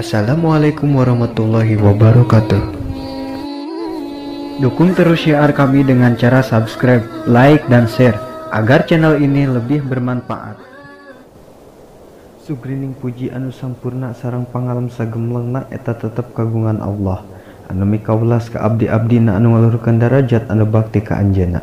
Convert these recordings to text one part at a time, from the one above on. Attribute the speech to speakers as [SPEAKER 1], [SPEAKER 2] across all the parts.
[SPEAKER 1] Assalamualaikum warahmatullahi wabarakatuh. Dukung terus syiar kami dengan cara subscribe, like, dan share agar channel ini lebih bermanfaat. Sugrining puji anu sampurna sareng pangalem sagemlengna eta tetep kagungan Allah anu mikaulas ka abdi-abdina anu ngaluhurkeun darajat anu bakti ka anjeunna.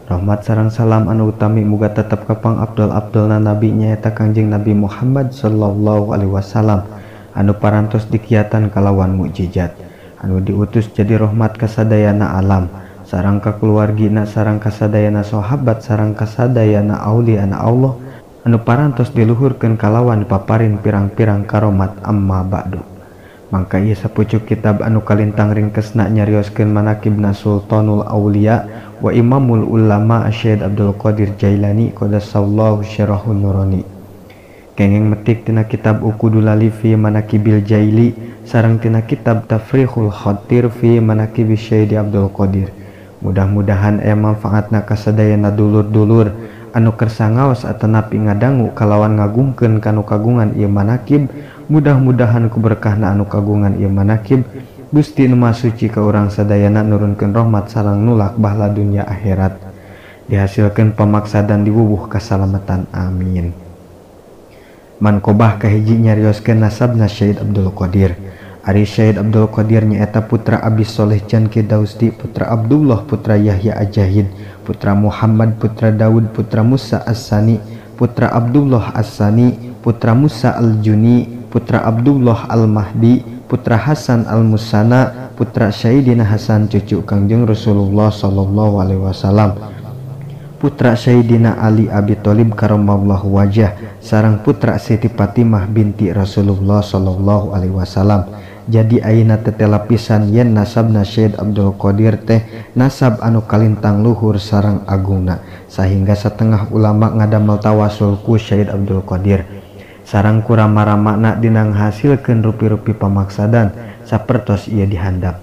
[SPEAKER 1] Rahmat sareng salam anu utami muga tetep ka pangabdol-abdolna nabi nyaeta Kangjeng Nabi Muhammad sallallahu alaihi wasallam anu parantos dikiatan kalawan mukjizat anu diutus jadi rahmat kasadayana alam sareng ka keluargina sareng kasadayana sahabat sareng kasadayana aulia ana Allah anu parantos diluhurkeun kalawan paparin pirang-pirang karomat. Amma ba'du. Mangka ieu sapucuk kitab anu kalintang ringkesna nyarioskeun manakibna Sultanul Aulia wa Imamul Ulama Syekh Abdul Qadir Jailani qaddasallahu syarahun nurani. Kenging metik tina kitab Uqudul Fi Manakibil Jaili sareng tina kitab Tafrihul Khatir fi Manakibi Syekh Abdul Qadir. Mudah-mudahan aya manfaatna kasadayana dulur-dulur anu kersa ngaos atanapi ngadangu kalawan ngagungkeun kanu kagungan ieu manakib. Mudah-mudahan ku berkahna anu kagungan ieu manakib Gusti nu Maha Suci ka urang sadayana nurunkeun rahmat sareng nulak bahala dunya akhirat, dihasilkeun pamaksadan diwuwuh kasalamatan. Amin. Manqobah kahiji nyarioskeun nasabna Syekh Abdul Qadir. Ari Syekh Abdul Qadir nyaeta putra Abi Soleh Janki Dausdi, putra Abdullah, putra Yahya Ajahid, putra Muhammad, putra Daud, putra Musa As-Sani, putra Abdullah As-Sani, putra Musa Al-Juni, putra Abdullah Al-Mahdi, putra Hasan Al-Musana, putra Sayyidina Hasan cucu Kangjeng Rasulullah sallallahu alaihi wasallam, putra Sayyidina Ali Abi Thalib karamallahu wajah sareng putra Siti Fatimah binti Rasulullah sallallahu alaihi wasallam. Jadi ayeuna tetela pisan yen nasabna Syekh Abdul Qadir teh nasab anu kalintang luhur sareng agungna, sehingga setengah ulama ngadamel tawasul ku Syekh Abdul Qadir sareng ku rama-ramana dina ngahasilkeun rupi-rupi pamaksadan sapertos ieu dihandap.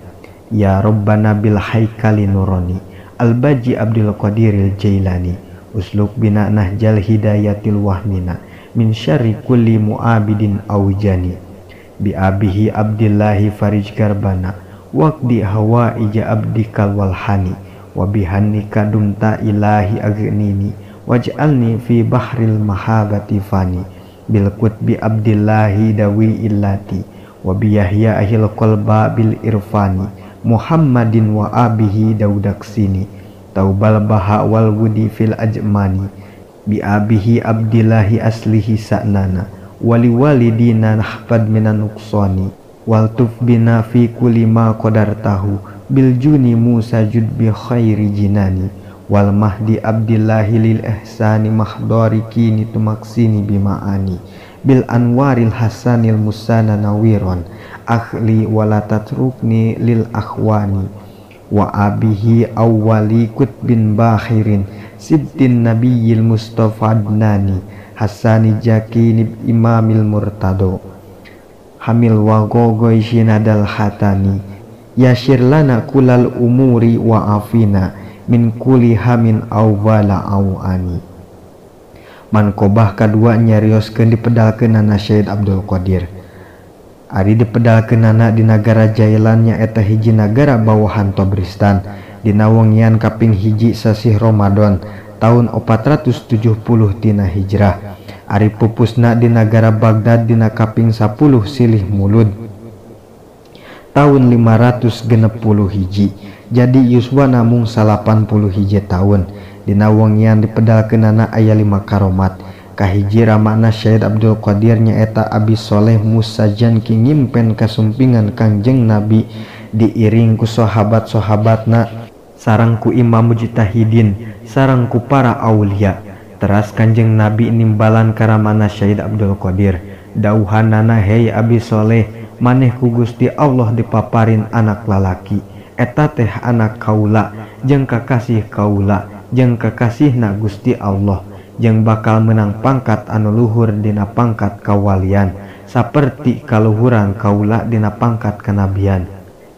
[SPEAKER 1] Ya Rabbana bil haikali nurani Al-Baji Abdul Qadiril Jailani usluk bina nahjal hidayatil wahmina min syarri kulli mu'abidin aujani bi abihi Abdillahi farij garbana waqdi hawaija abdikal walhani wa bihannika dumta ilahi agnini waj'alni fi bahril mahabati fani bil qutbi Abdillahi dawi illati wa bi Yahya ahil qalba bil irfani Muhammadin wa abihi daudaksini taubal baha wal wudi fil ajmani bi abihi Abdillahi aslihi sa'nana wali walidina nahfad minan nuqsani wal tuf bina fi kulli ma qadartahu bil juni Musa jud bi khairi jinani wal mahdi Abdillahi lil ihsani mahdari kini tumaksini bimaani bil anwaril hasanil musana nawiron akhli wala tatrukni lil akhwani wa abihi awwali kutbin bakhirin sibtin nabiyil mustafa adnani hasani jakinib imamil murtado hamil wa gogoy shinadal hatani yashir lana kulal umuri wa afina min kuli hamin awwala awani. Manqobah kadua nyarioskeun dipedalkeunana Syekh Abdul Qadir. Ari dipedalkeunana di nagara Jailan nyaeta hiji nagara bawahan Tobristan dina wengian kaping hiji sasih Ramadan tahun 470 tina Hijrah. Ari pupusna di nagara Baghdad dina kaping 10 silih Mulud tahun 561 hiji. Jadi yuswana mung 81 tahun. Dina wengian dipedalkeunana aya 5 karomat. Kahiji ramana Syekh Abdul Qadir nyaeta Abi Soleh Musa Janki ngimpen kasumpingan Kangjeng Nabi diiring ku sahabat-sahabatna sareng ku imam mujtahidin sareng ku para aulia. Teras Kanjeng Nabi nimbalan karamana Syekh Abdul Qadir. Dauhanana, hei Abi Soleh, maneh ku Gusti Allah dipaparin anak lalaki, eta teh anak kaula jeung kakasih kaula jeung kakasihna Gusti Allah, jeung bakal menang pangkat anu luhur dina pangkat kawalian saperti kaluhuran kaula dina pangkat kenabian.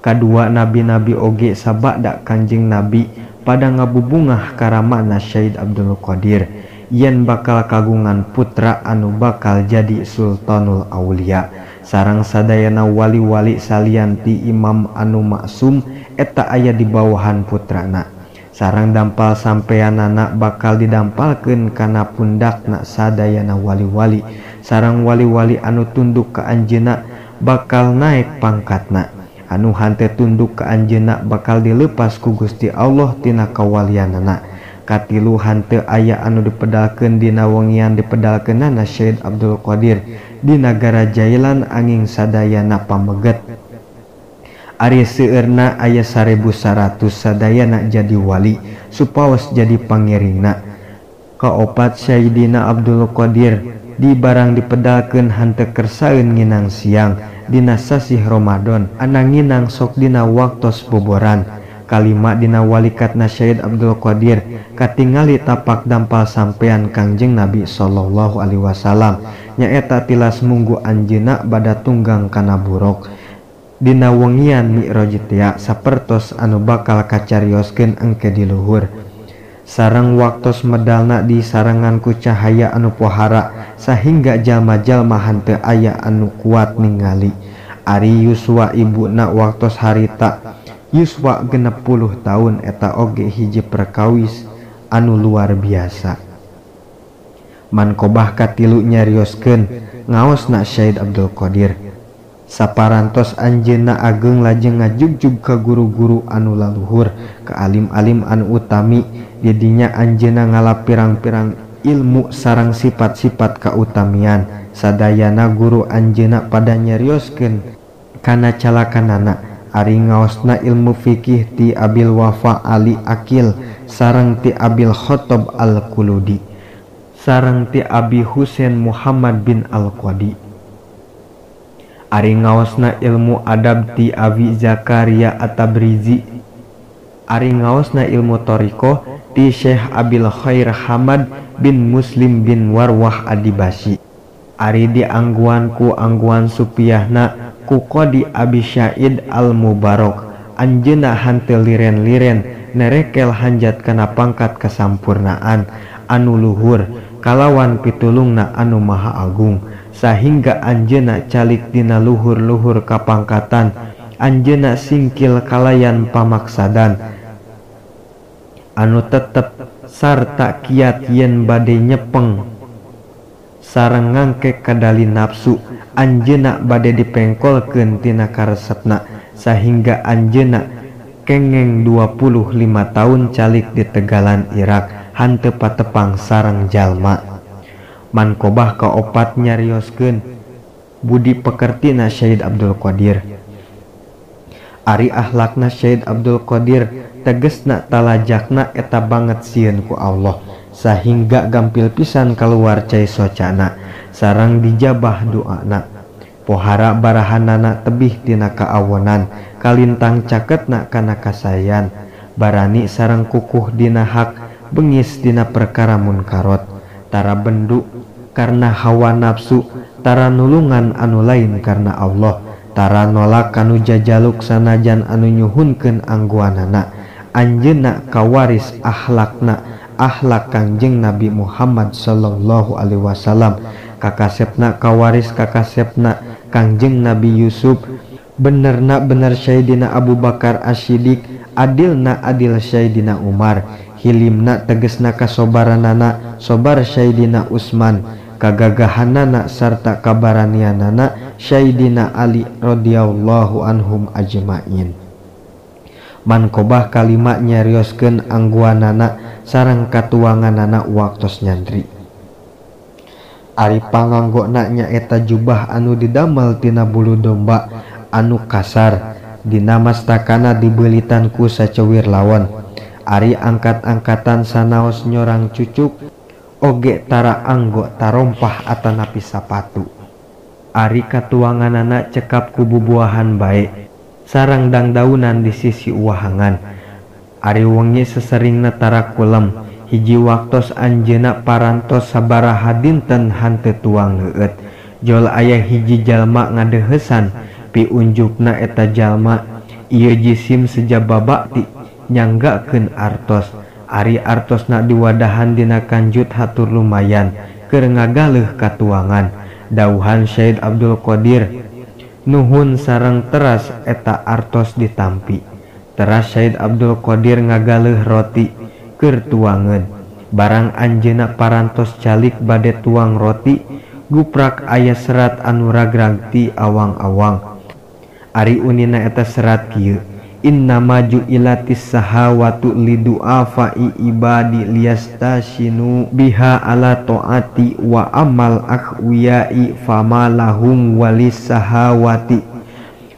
[SPEAKER 1] Kadua nabi-nabi oge sabada Kanjeng Nabi pada ngabubungah karamana Syekh Abdul Qadir. yen bakal kagungan putra anu bakal jadi Sultanul Aulia. Sareng sadayana wali-wali salian ti imam anu maksum eta aya di bawahan putrana. Sareng dampal sampeanana bakal didampalkeun kana pundakna sadayana wali-wali. Sareng wali-wali anu tunduk ka anjeunna bakal naek pangkatna. Anu hante tunduk ka anjeunna bakal dilepas ku Gusti Allah tina kawalianana. Katilu hante aya anu dipedalkeun dina wengian dipedalkeunana Syed Abdul Qadir di nagara Jailan angin sadayana pameget. Ari seueurna aya 1100 sadayana jadi wali supaos jadi pangiringna. Kaopat Syedina Abdul Qadir di barang dipedalkeun hante kersaeun nginang siang dina sasih Ramadan ananginang sok dina waktos boboran. Kalima dina walikatna Syed Abdul Qadir katingali tapak dampal sampean Kangjeng Nabi sallallahu alaihi wasallam nyaeta tilas munggu anjeunna bada tunggang kana buruk dina wengian Mi'raj tea sapertos anu bakal kacarioskeun engke di luhur. Sareng waktos medalna di sarengan ku cahaya anu pohara sahingga jalma-jalma henteu aya anu kuat ningali. Ari yuswa ibuna waktos harita yuswa 60 tahun eta oge hiji perkawis anu luar biasa. Manqobah katilu nyarioskeun ngaosna Syed Abdul Qadir. Saparantos anjeunna ageng lajeng ngajugjug ka guru-guru anu laluhur, ka alim-alim anu utami. Didinya anjeunna ngalap pirang-pirang ilmu sareng sifat-sifat kautamian. Sadayana guru anjeunna pada nyarioskeun kana calakanana. Ari ngaosna ilmu fikih ti Abil Wafa Ali Akil sareng ti Abil Khotob Al-Kuludi sareng ti Abi Husain Muhammad bin Al-Qadi. Ari ngaosna ilmu adab ti Abi Zakaria At-Tabrizi. Ari ngaosna ilmu thariqah ti Syekh Abil Khair Hamad bin Muslim bin Warwah Adibasi. Ari diangguan ku angguan supiahna ku Qadi Abi Syaid Al-Mubarok. Anjeunna hanteu liren-liren nerekel hanjat kana pangkat kesampurnaan anu luhur kalawan pitulungna anu maha agung sahingga anjeunna calik dina luhur-luhur kapangkatan. Anjeunna singkil kalayan pamaksadan anu tetep sarta kiat yen bade nyepeng sareng ngangke kadali nafsu. Anjeunna bade dipengkolkeun tina karesepna sahingga anjeunna kengeng 25 tahun calik di Tegalan Irak hanteu patepang sareng jalma. Manqobah kaopat nyarioskeun budi pekertina Syed Abdul Qadir. Ari akhlakna Syed Abdul Qadir tegesna talajakna eta banget sieun ku Allah sahingga gampil pisan kaluar cai socana sareng dijabah doana. Pohara barahanana tebih tina kaawonan kalintang caketna kana kasayan barani sareng kukuh dina hak bengis dina perkara munkarot tara bendu karena hawa nafsu tara nulungan anu lain karena Allah tara nolak kanu jajaluk sanajan anu nyuhunkeun angguanana. Anjeunna kawaris akhlakna akhlak Kangjeng Nabi Muhammad sallallahu alaihi wasallam. Kakasepna kawaris kakasepna Kangjeng Nabi Yusuf. Benerna bener Syedina Abu Bakar Asy-Siddiq, adilna adil Syedina Umar, hilimna tegesna kasobaranana sobar Syedina Utsman, kagagahanana sarta kabaranianana Syedina Ali radhiyallahu anhum ajmain. Manqobah kalima nyarioskeun angguanana sareng katuanganana waktos nyantri. Ari panganggona nyaeta jubah anu didamel tina bulu domba anu kasar dina mastakana dibeulitan ku sacewir lawon. Ari angkat-angkatan sanaos nyorang cucuk oge tara anggo tarompah atanapi sapatu. Ari katuanganana cekap ku bubuahan bae sarang dangdaunan di sisi uwahangan. Ari wengi seseringna tara kulem. Hiji waktos anjeunna parantos sabaraha dinten hanteu tuang heueut. Jol aya hiji jalma ngadeuheusan piunjukna eta jalma ieu jisim sejaba bakti nyanggakeun artos. Ari artosna diwadahan dina kanjut hatur lumayan keur ngagaleuh katuangan. Dauhan Syed Abdul Qadir nuhun sareng teras eta artos ditampi. Teras Syed Abdul Qadir ngagaleuh roti keur tuangeun. Barang anjeunna parantos calik bade tuang roti, guprak aya serat anu ragrag ti awang-awang. Ari unina eta serat kieu: Innama ju'ilatis sahawatu lidu'afai ibadi liyastashinu biha ala ta'ati wa amal akhwiyai fama lahum walis sahawati.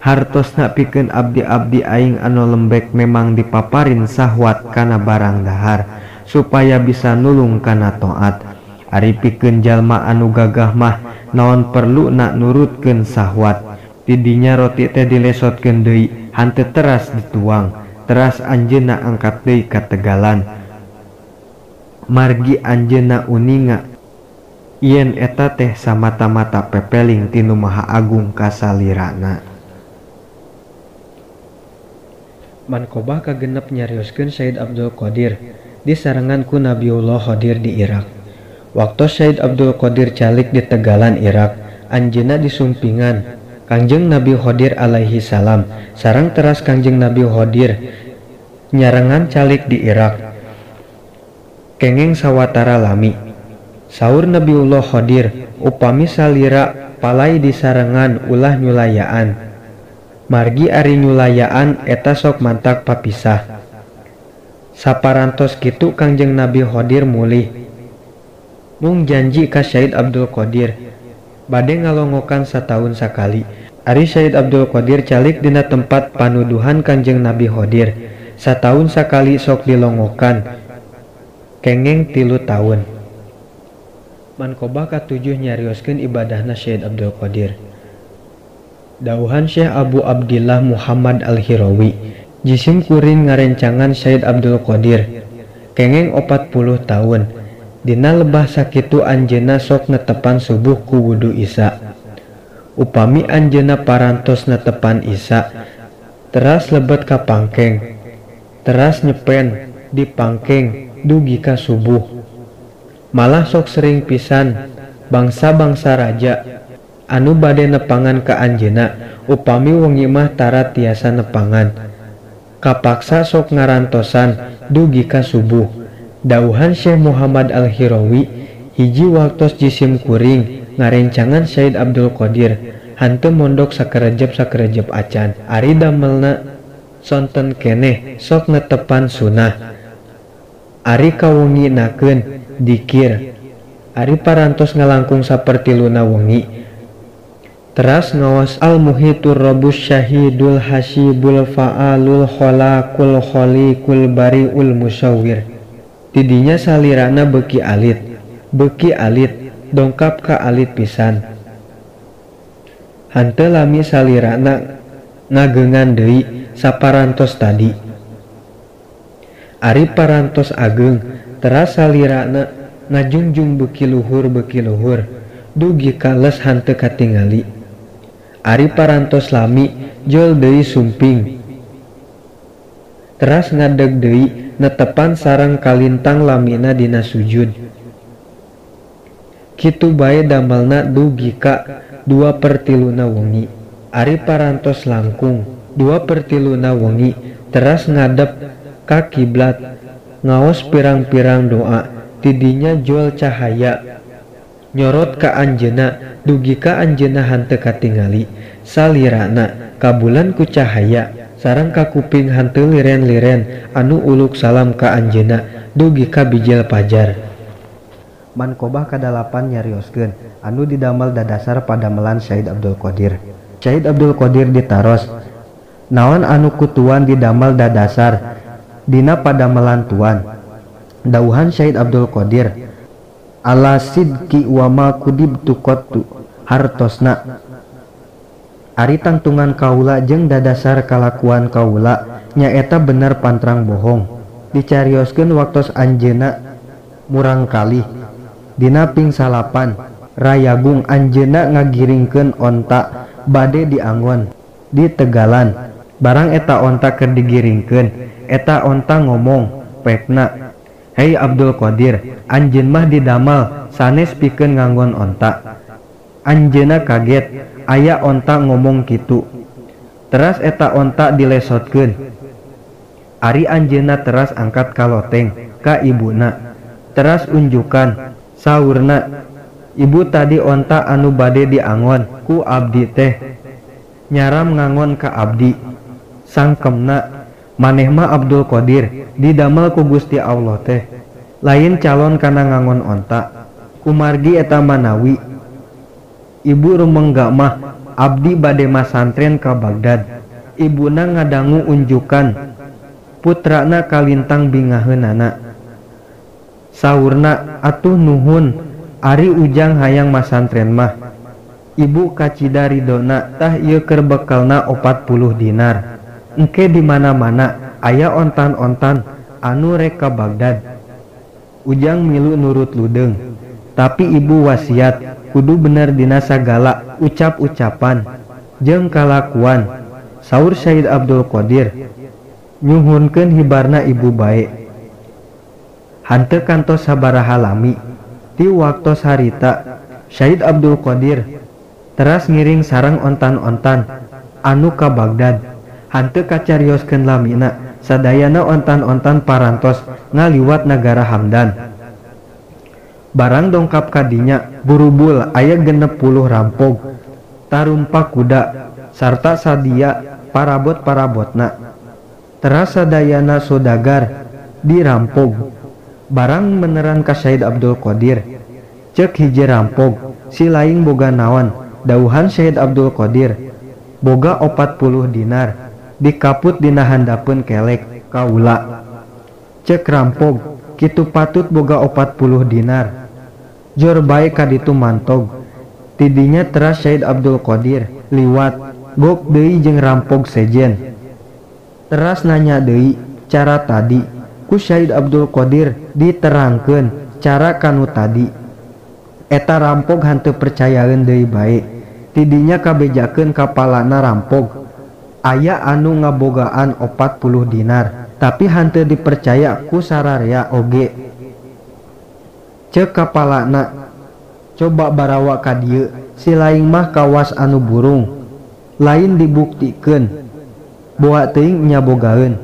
[SPEAKER 1] Hartosna pikeun abdi-abdi aing anu lembek memang dipaparin sahwat kana barang dahar supaya bisa nulung kana taat. Ari pikeun jalma anu gagah mah naon perluna nurutkeun sahwat. Tidinya roti teh dilesotkeun deui, hanteu teras dituang, teras anjeunna angkat deui ka tegalan. Margi anjeunna uninga yen eta teh samata-mata pepeling ti Nu Maha Agung kasalirana. Manqobah kagenep nyarioskeun Syed Abdul Qadir disarengan ku Nabiullah Khadir di Irak. Waktu Syed Abdul Qadir calik di tegalan Irak, anjeunna disumpingan Kangjeng Nabi Khadir alaihi salam sareng teras Kangjeng Nabi Khadir nyarengan calik di Irak kengeng sawatara lami. Saur Nabiullah Khadir upami salira palai disarengan ulah nyulayaan, margi ari nyulayaan eta sok mantak papisah. Saparantos kitu Kangjeng Nabi Khadir mulih mung janji ka Syed Abdul Qadir bade ngalongokan sataun sakali. Ari Syed Abdul Qadir calik dina tempat panuduhan Kanjeng Nabi Khadir. Sataun sakali sok dilongokan kengeng 3 taun. Manqobah katujuh nyarioskeun ibadahna Syed Abdul Qadir. Dauhan Syekh Abu Abdillah Muhammad Al-Hirawi jisim kuring ngarencangan Syed Abdul Qadir kengeng 40 taun. Dina lebah sakitu anjeunna sok netepan subuh ku wudu isya. Upami anjeunna parantos netepan isya, teras lebet ka pangkeng, teras nyepen di pangkeng dugi ka subuh. Malah sok sering pisan bangsa-bangsa raja anu bade nepangan ka anjeunna, upami wengi mah tara tiasa nepangan. Kapaksa sok ngarantosan dugi ka subuh. Dauhan Syekh Muhammad Al-Hirawi hiji waktos jisim kuring ngarencangan Syed Abdul Qadir hanteu mondok sakerejep-sakerejep acan. Ari damelna sonten keneh sok netepan sunah. Ari kawenginakeun dikir. Ari parantos ngalangkung sapertiluna wengi teras ngaos al-muhitur rabus syahidul hasibul fa'alul khalaqul khaliqul bariul musawwir. Tidinya salirana beuki alit, dongkap ka alit pisan. Hanteu lami salirana ngageungan deui saparantos tadi. Ari parantos ageung, teras salirana ngajungjung beuki luhur, dugi ka les hanteu katingali. Ari parantos lami jol deui sumping. Teras ngadeg deui netepan sareng kalintang lamina dina sujud. Kitu bae damelna dugi ka 2/3 wengi. Ari parantos langkung 2/3 wengi teras ngadep ka kiblat ngaos pirang-pirang doa. Tidinya jual cahaya nyorot ka anjeunna dugi ka anjeunna hanteu katingali. Salirana kabulan ku cahaya sareng ka kuping hanteu liren-liren anu uluk salam ka anjeunna dugi ka bijil pajar. Manqobah kadalapan nyarioskeun anu didamel dadasar padamelan Syed Abdul Qadir. Syed Abdul Qadir ditaros, naon anu kutuan didamel dadasar dina padamelan tuan? Dauhan Syed Abdul Qadir, ala sidki wa ma kudibtu qattu, hartosna ari tangtungan kaula jeung dadasar kalakuan kaula nyaeta bener pantrang bohong. Dicarioskeun waktos anjeunna murang kalih dina ping salapan rayagung anjeunna ngagiringkeun onta bade diangon di tegalan. Barang eta onta keur digiringkeun, eta onta ngomong pekna, Hei Abdul Qadir, anjeun mah didamal sanes pikeun nganggon onta. Anjeunna kaget aya onta ngomong kitu. Teras eta onta dilesotkeun. Ari anjeunna teras angkat ka loteng ka ibuna. Teras unjukan saurna, ibu tadi onta anu bade diangon ku abdi teh nyaram ngangon ka abdi. Sangkemna maneh mah Abdul Qadir didamel ku Gusti Allah teh lain calon kana ngangon onta. Kumargi eta manawi ibu rumenggak mah abdi bade masantren ka Baghdad. Ibuna ngadangu unjukan putrana kalintang bingaheunana. Saurna atuh nuhun ari ujang hayang masantren mah. Ibu kacida ridona tah ieu keur bekelna 40 dinar. Engke di mana-mana aya ontan-ontan anu rek ka Baghdad. Ujang milu nurut ludeung. Tapi ibu wasiat kudu bener dina sagala ucap-ucapan jeung kalakuan. Saur Syed Abdul Qadir nyuhunkeun hibarna ibu bae. Hanteu kantos sabaraha lami ti waktos harita Syed Abdul Qadir teras ngiring sareng ontan-ontan anu ka Baghdad. Hanteu kacarioskeun lamina sadayana ontan-ontan parantos ngaliwat nagara Hamdan. Barang dongkap kadinya burubul aya 60 rampog tarumpak kuda sarta sadia parabot-parabotna. Teras sadayana sodagar dirampog. Barang meneran ka Syed Abdul Qadir cek hiji rampog si laing boga naon. Dauhan Syed Abdul Qadir boga 40 dinar dikaput dina handapeun kelek kaula. Cek rampog kitu patut boga 40 dinar jor bae kaditu mantog. Tidinya teras Syed Abdul Qadir liwat gok deui jeung rampog sejen. Teras nanya deui cara tadi ku Syed Abdul Qadir diterangkeun cara kanu tadi. Eta rampog hanteu percayaeun deui bae. Tidinya kabejakeun kapalana rampog aya anu ngabogaan 40 dinar tapi hanteu dipercaya ku sararea oge. Ceuk kapalana coba barawa ka dieu si laing mah kawas anu burung lain dibuktikeun boa teuing nya bogaeun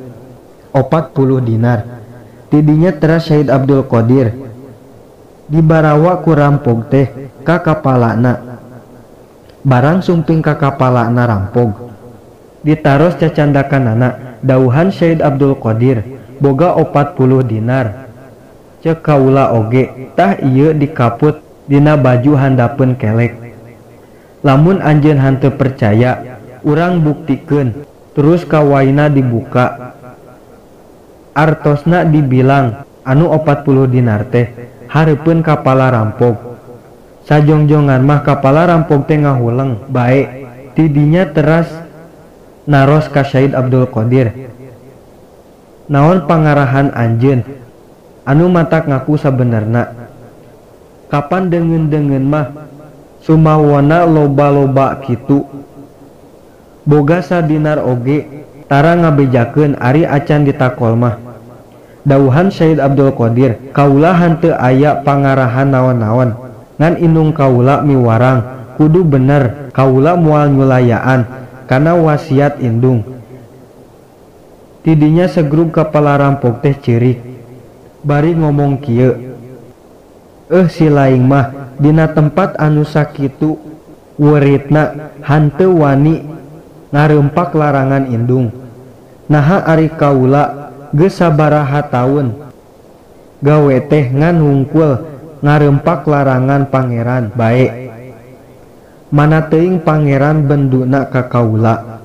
[SPEAKER 1] 40 dinar. Tidinya teras Syed Abdul Qadir dibarawa ku rampog teh ka kapalana. Barang sumping ka kapalana rampog ditaros cacandakanana. Dauhan Syed Abdul Qadir boga 40 dinar. Ceuk kaula oge tah ieu dikaput dina baju handapeun kelek. Lamun anjeun hanteu percaya urang buktikeun. Terus kawaina dibuka artosna dibilang anu 40 dinar teh hareupeun kapala rampog. Sajongjongan mah kapala rampog teh ngahuleng bae. Tidinya teras naros ka Syed Abdul Qadir naon pangarahan anjeun anu matak ngaku sabenerna. Kapan deungeun-deungeun mah sumawona loba-loba kitu boga sadinar oge tara ngabejakeun ari acan ditakol mah. Dauhan Syed Abdul Qadir kaula hanteu aya pangarahan naon-naon ngan indung kaula miwarang kudu bener kaula moal nyulayaan kana wasiat indung. Tidinya segrub kapala rampog teh ceurik bari ngomong kieu, si laing mah dina tempat anu sakitu weritna hanteu wani ngarempak larangan indung. Naha ari kaula geus sabaraha taun gawe teh ngan hungkul ngarempak larangan pangeran bae. Mana teuing pangeran benduna ka kaula.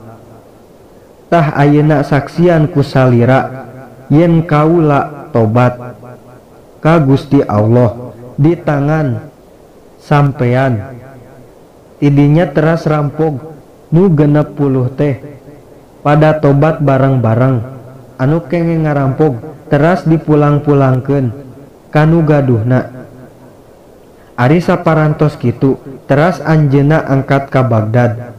[SPEAKER 1] Tah ayeuna saksian ku salira yen kaula tobat ka Gusti Allah di tangan sampean. Tidinya teras rampog nu 60 teh pada tobat bareng-bareng. Anu kenge ngarampog teras dipulang-pulangkeun kanu gaduhna. Ari saparantos kitu teras anjeunna angkat ka Baghdad.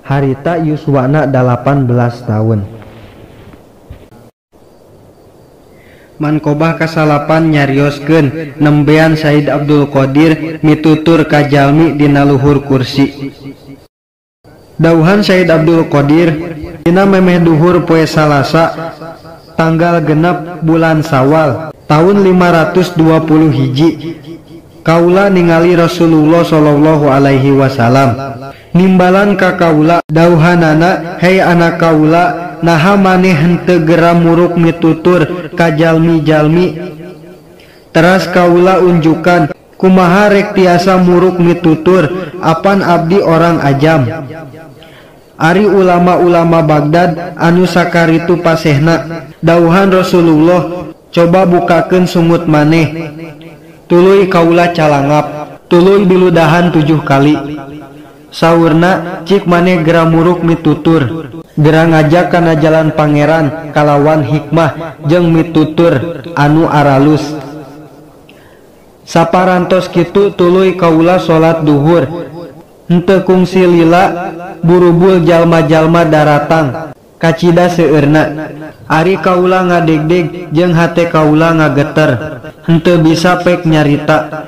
[SPEAKER 1] Harita yuswana 18 tahun. Manqobah kasalapan nyarioskeun nembean Said Abdul Qadir mitutur ka jalmi dina luhur kursi. Dauhan Said Abdul Qadir dina memeh duhur poe Salasa tanggal 6 bulan Sawal tahun 520 hiji kaula ningali Rasulullah sallallahu alaihi wasallam nimbalan ka kaula dauhanana, hei anak kaula, naha maneh henteu gera muruk mitutur ka jalmi-jalmi. Teras kaula unjukan kumaha rek tiasa muruk mitutur apan abdi orang ajam. Ari ulama-ulama Baghdad anu sakaritu pasehna. Dauhan Rasulullah, coba bukakeun sungut maneh. Tuluy kaula calangap, tuluy diludahan 7 kali. Saurna, cik maneh gera muruk mitutur, gera ngajak kana jalan pangeran kalawan hikmah jeung mitutur anu aralus. Saparantos kitu tuluy kaula salat duhur. Henteu kungsi lila burubul jalma-jalma daratang kacida seueurna. Ari kaula ngadegdeg jeung hate kaula ngageter, henteu bisa pek nyarita.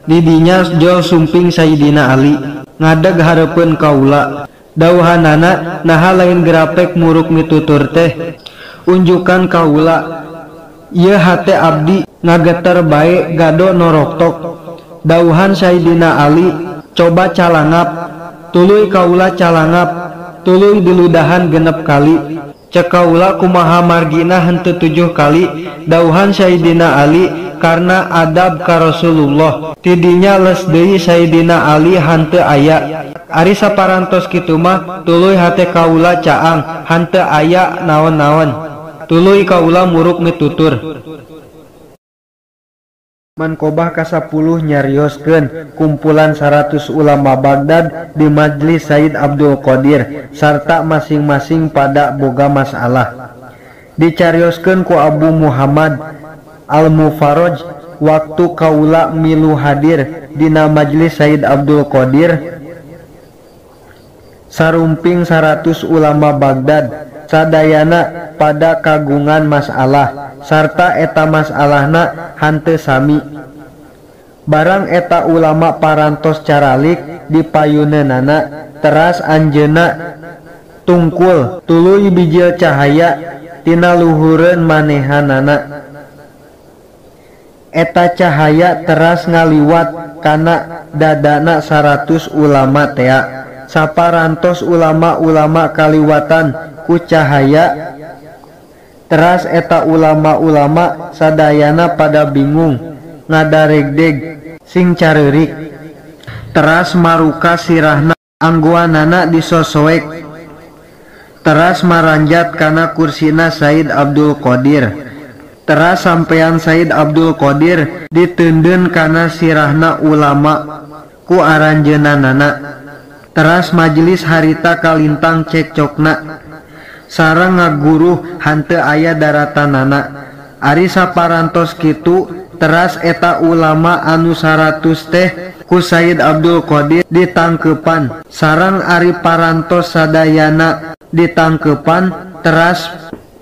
[SPEAKER 1] Didinya jol sumping Sayidina Ali ngadeg hareupeun kaula. Dauhanana, naha lain gerapek muruk mitutur teh. Unjukan kaula, ieu hate abdi ngageter bae gado noroktok. Dauhan Sayidina Ali, coba calangap. Tuluy kaula calangap, tuluy diludahan 6 kali. Cek kaula kumaha margina henteu 7 kali. Dauhan Sayidina Ali, karena adab ka Rasulullah. Tidinya les deui Sayidina Ali henteu aya. Ari saparantos kitu mah tuluy hate kaula caang, henteu aya naon-naon. Tuluy kaula muruk mitutur. Manqobah ka-10 nyarioskeun kumpulan 100 ulama Baghdad di majlis Said Abdul Qadir sarta masing-masing pada boga masalah. Dicarioskeun ku Abu Muhammad Al-Mufarraj waktu kaula milu hadir dina majlis Said Abdul Qadir sarumping 100 ulama Baghdad sadayana pada kagungan masalah sarta eta masalahna hanteu sami. Barang eta ulama parantos caralik di payuneunana teras anjeunna tungkul tuluy bijil cahaya tina luhureun manehanana. Eta cahaya teras ngaliwat kana dadana 100 ulama tea. Saparantos ulama-ulama kaliwatan ku cahaya teras eta ulama-ulama sadayana pada bingung ngadaregdeg sing careurik. Teras maruka sirahna angguanana disosoek. Teras maranjat kana kursina Said Abdul Qadir. Teras sampean Said Abdul Qadir diteundeun kana sirahna ulama ku aranjeunanana. Teras majelis harita kalintang cekcokna sareng ngaguruh hanteu aya daratanana. Ari saparantos kitu teras eta ulama anu 100 teh ku Said Abdul Qadir ditangkepan sareng ari parantos sadayana ditangkepan. Teras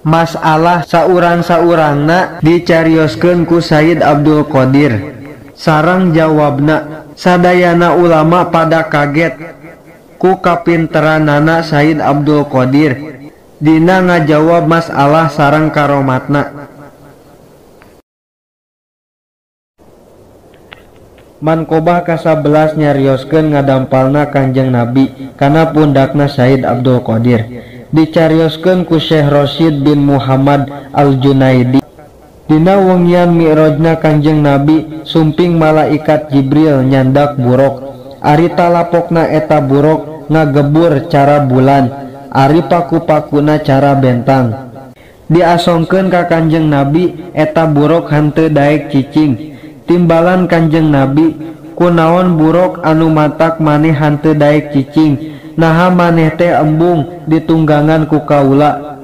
[SPEAKER 1] masalah saurang-saurangna dicarioskeun ku Said Abdul Qadir sareng jawabna. Sadayana ulama pada kaget ku kapinteranana Said Abdul Qadir dina ngajawab masalah sareng karomatna. Manqobah ka-11 nyarioskeun ngadampalna Kanjeng Nabi kana pundakna Said Abdul Qadir. Dicarioskeun ku Syekh Rosyid bin Muhammad Al-Junaidi. Dina wengian mi'rajna Kanjeng Nabi sumping malaikat Jibril nyandak buruk. Ari talapokna eta buruk ngagebur cara bulan, ari paku-pakuna cara bentang. Diasongkeun ka Kanjeng Nabi eta buruk henteu daek cicing. Timbalan Kanjeng Nabi, kunaon buruk anu matak maneh henteu daek cicing, naha maneh teh embung ditunggangan ku kaula.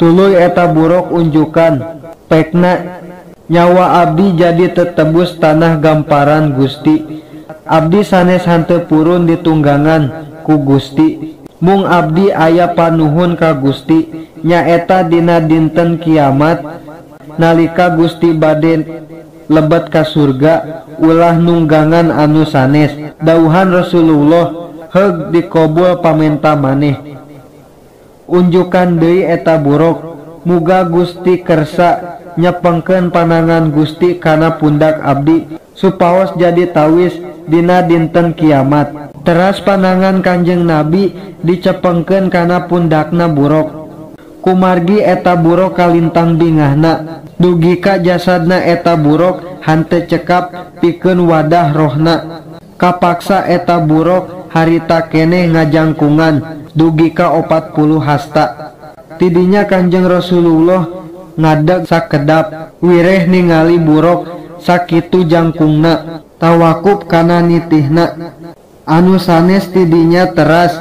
[SPEAKER 1] Tuluy eta buruk unjukan pekna, nyawa abdi jadi tetebus tanah gamparan Gusti. Abdi sanes henteu purun ditunggangan ku Gusti. Mung abdi aya panuhun ka Gusti, nyaeta dina dinten kiamat nalika Gusti bade lebet ka surga ulah nunggangan anu sanes. Dauhan Rasulullah heug dikobul pamenta maneh. Unjukan deui eta buruk, muga Gusti kersa nyepengkeun panangan Gusti kana pundak abdi supaos jadi tawis dina dinten kiamat. Teras panangan Kanjeng Nabi dicepengkeun kana pundakna buruk. Kumargi eta buruk kalintang bingahna, dugi ka jasadna eta buruk henteu cekap pikeun wadah rohna. Kapaksa eta buruk harita keneh ngajangkungan dugi ka 40 hasta. Tidinya Kanjeng Rasulullah ngadeg sakedap wireh ningali buruk sakitu jangkungna, tawakub kana nitihna. Anu sanes tidinya teras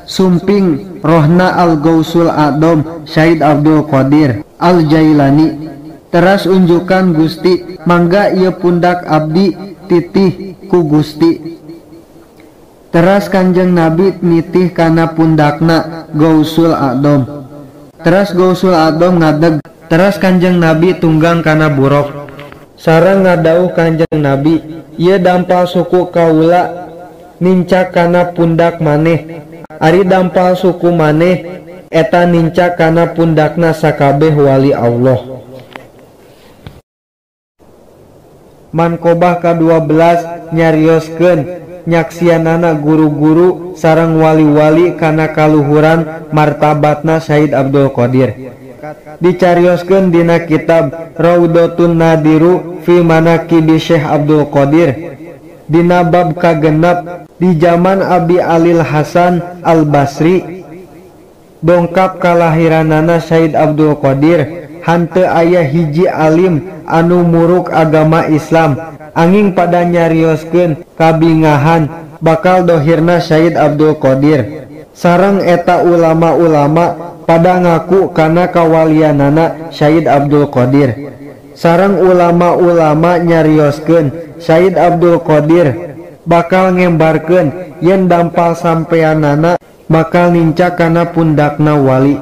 [SPEAKER 1] sumping rohna Al-Gausul A'dham Syed Abdul Qadir Al-Jailani. Teras unjukan Gusti, mangga ieu pundak abdi titih ku Gusti. Teras Kanjeng Nabi nitih kana pundakna Gausul A'dham. Teras Gausul A'dham ngadeg. Teras Kanjeng Nabi tunggang kana buruk. Sareng ngadauh Kanjeng Nabi, ieu dampal suku kaula nincak kana pundak maneh. Ari dampal suku maneh eta nincak kana pundakna sakabeh wali Allah. Manqobah ka-12 nyarioskeun nyaksianana guru-guru sareng wali-wali kana kaluhuran martabatna Syed Abdul Qadir. Dicarioskeun dina kitab Raudhatun Nadiru fi Manaqibi Syekh Abdul Qadir dina bab kagenep di zaman Abi Alil Hasan Al Basri dongkap kalahiranana Syed Abdul Qadir hanteu aya hiji alim anu muruk agama Islam angin pada nyarioskeun kabingahan bakal dohirna Syed Abdul Qadir. Sareng eta ulama-ulama pada ngaku kana kawalianana Syed Abdul Qadir. Sareng ulama-ulama nyarioskeun Syed Abdul Qadir bakal ngembarkeun yen dampal sampeanana bakal nincak kana pundakna wali.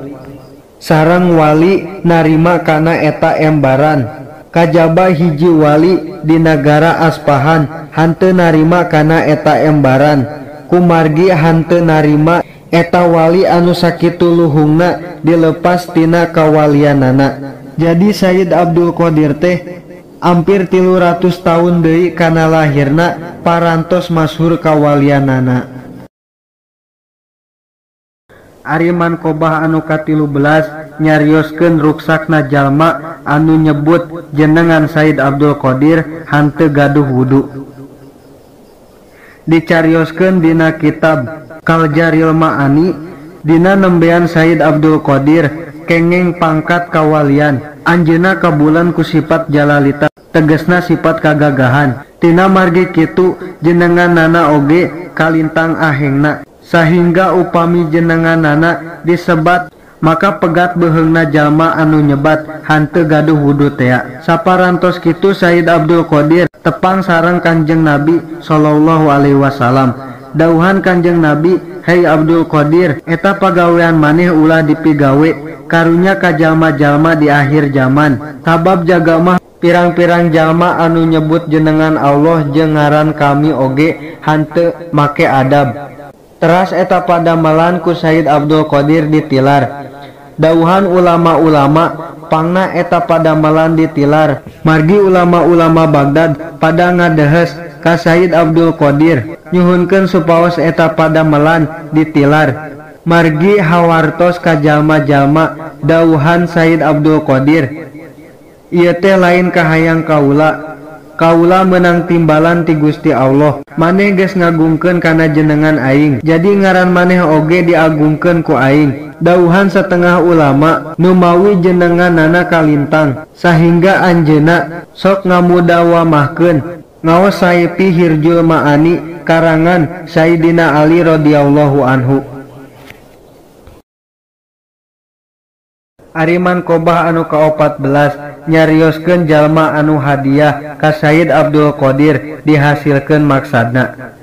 [SPEAKER 1] Sareng wali narima kana eta embaran. Kajaba hiji wali di nagara Aspahan hanteu narima kana eta embaran. Kumargi hanteu narima eta wali anu sakitu luhungna dilepas tina kawalianana. Jadi Syed Abdul Qadir teh hampir 300 tahun deui kana lahirna parantos masyhur kawalianana. Ari manqobah anu ka-13 nyarioskeun ruksakna jalma anu nyebut jenengan Syed Abdul Qadir hanteu gaduh wudu. Dicarioskeun dina kitab Kaljaril Ma'ani dina nembean Syed Abdul Qadir kengeng pangkat kawalian. Anjeunna kabulan ku sifat jalalita, tegesna sifat kagagahan. Tina margi kitu jenenganana oge kalintang ahengna, sahingga upami jenenganana disebat maka pegat beheungna jalma anu nyebat hanteu gaduh wudu tea. Saparantos kitu Syed Abdul Qadir tepang sareng Kanjeng Nabi sallallahu alaihi wasallam. Dauhan Kanjeng Nabi, "Hei Abdul Qadir, eta pagawean maneh ulah dipigawe karunya ka jalma-jalma di akhir zaman. Sabab jaga mah pirang-pirang jalma anu nyebut jenengan Allah jeung ngaran kami oge hanteu make adab." Teras eta padamelan ku Syed Abdul Qadir ditilar. Dauhan ulama-ulama pangna eta padamelan ditilar. Margi ulama-ulama Baghdad pada ngadehes ka Syed Abdul Qadir nyuhunkeun supaos eta padamelan ditilar. Margi hawartos ka jalma-jalma dauhan Syed Abdul Qadir, "Ieu teh lain kahayang kaula. Kaula menang timbalan ti Gusti Allah. Maneh geus ngagungkeun kana jenengan aing, jadi ngaran maneh oge diagungkeun ku aing." Dauhan setengah ulama numawi jenenganana kalintang sahingga anjeunna sok ngamudawamahkeun ngaos Saipi Hirjul Ma'ani karangan Sayyidina Ali radhiyallahu anhu. Ari manqobah anu ka-14 nyarioskeun jalma anu hadiah ka Syed Abdul Qadir dihasilkeun maksadna.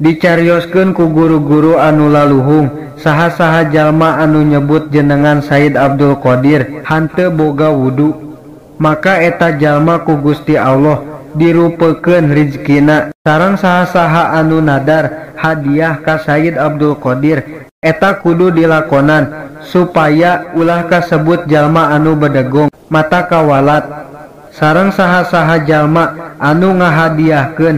[SPEAKER 1] Dicarioskeun ku guru-guru anu laluhung saha-saha jalma anu nyebut jenengan Syed Abdul Qadir hanteu boga wudu. maka eta jalma ku Gusti Allah dirupekeun rizkina. Sareng saha-saha anu nadar hadiah ka Sayyid Abdul Qadir eta kudu dilakonan supaya ulah kasebut jalma anu bedegong mata kawalat. Sareng saha-saha jalma anu ngahadiahkeun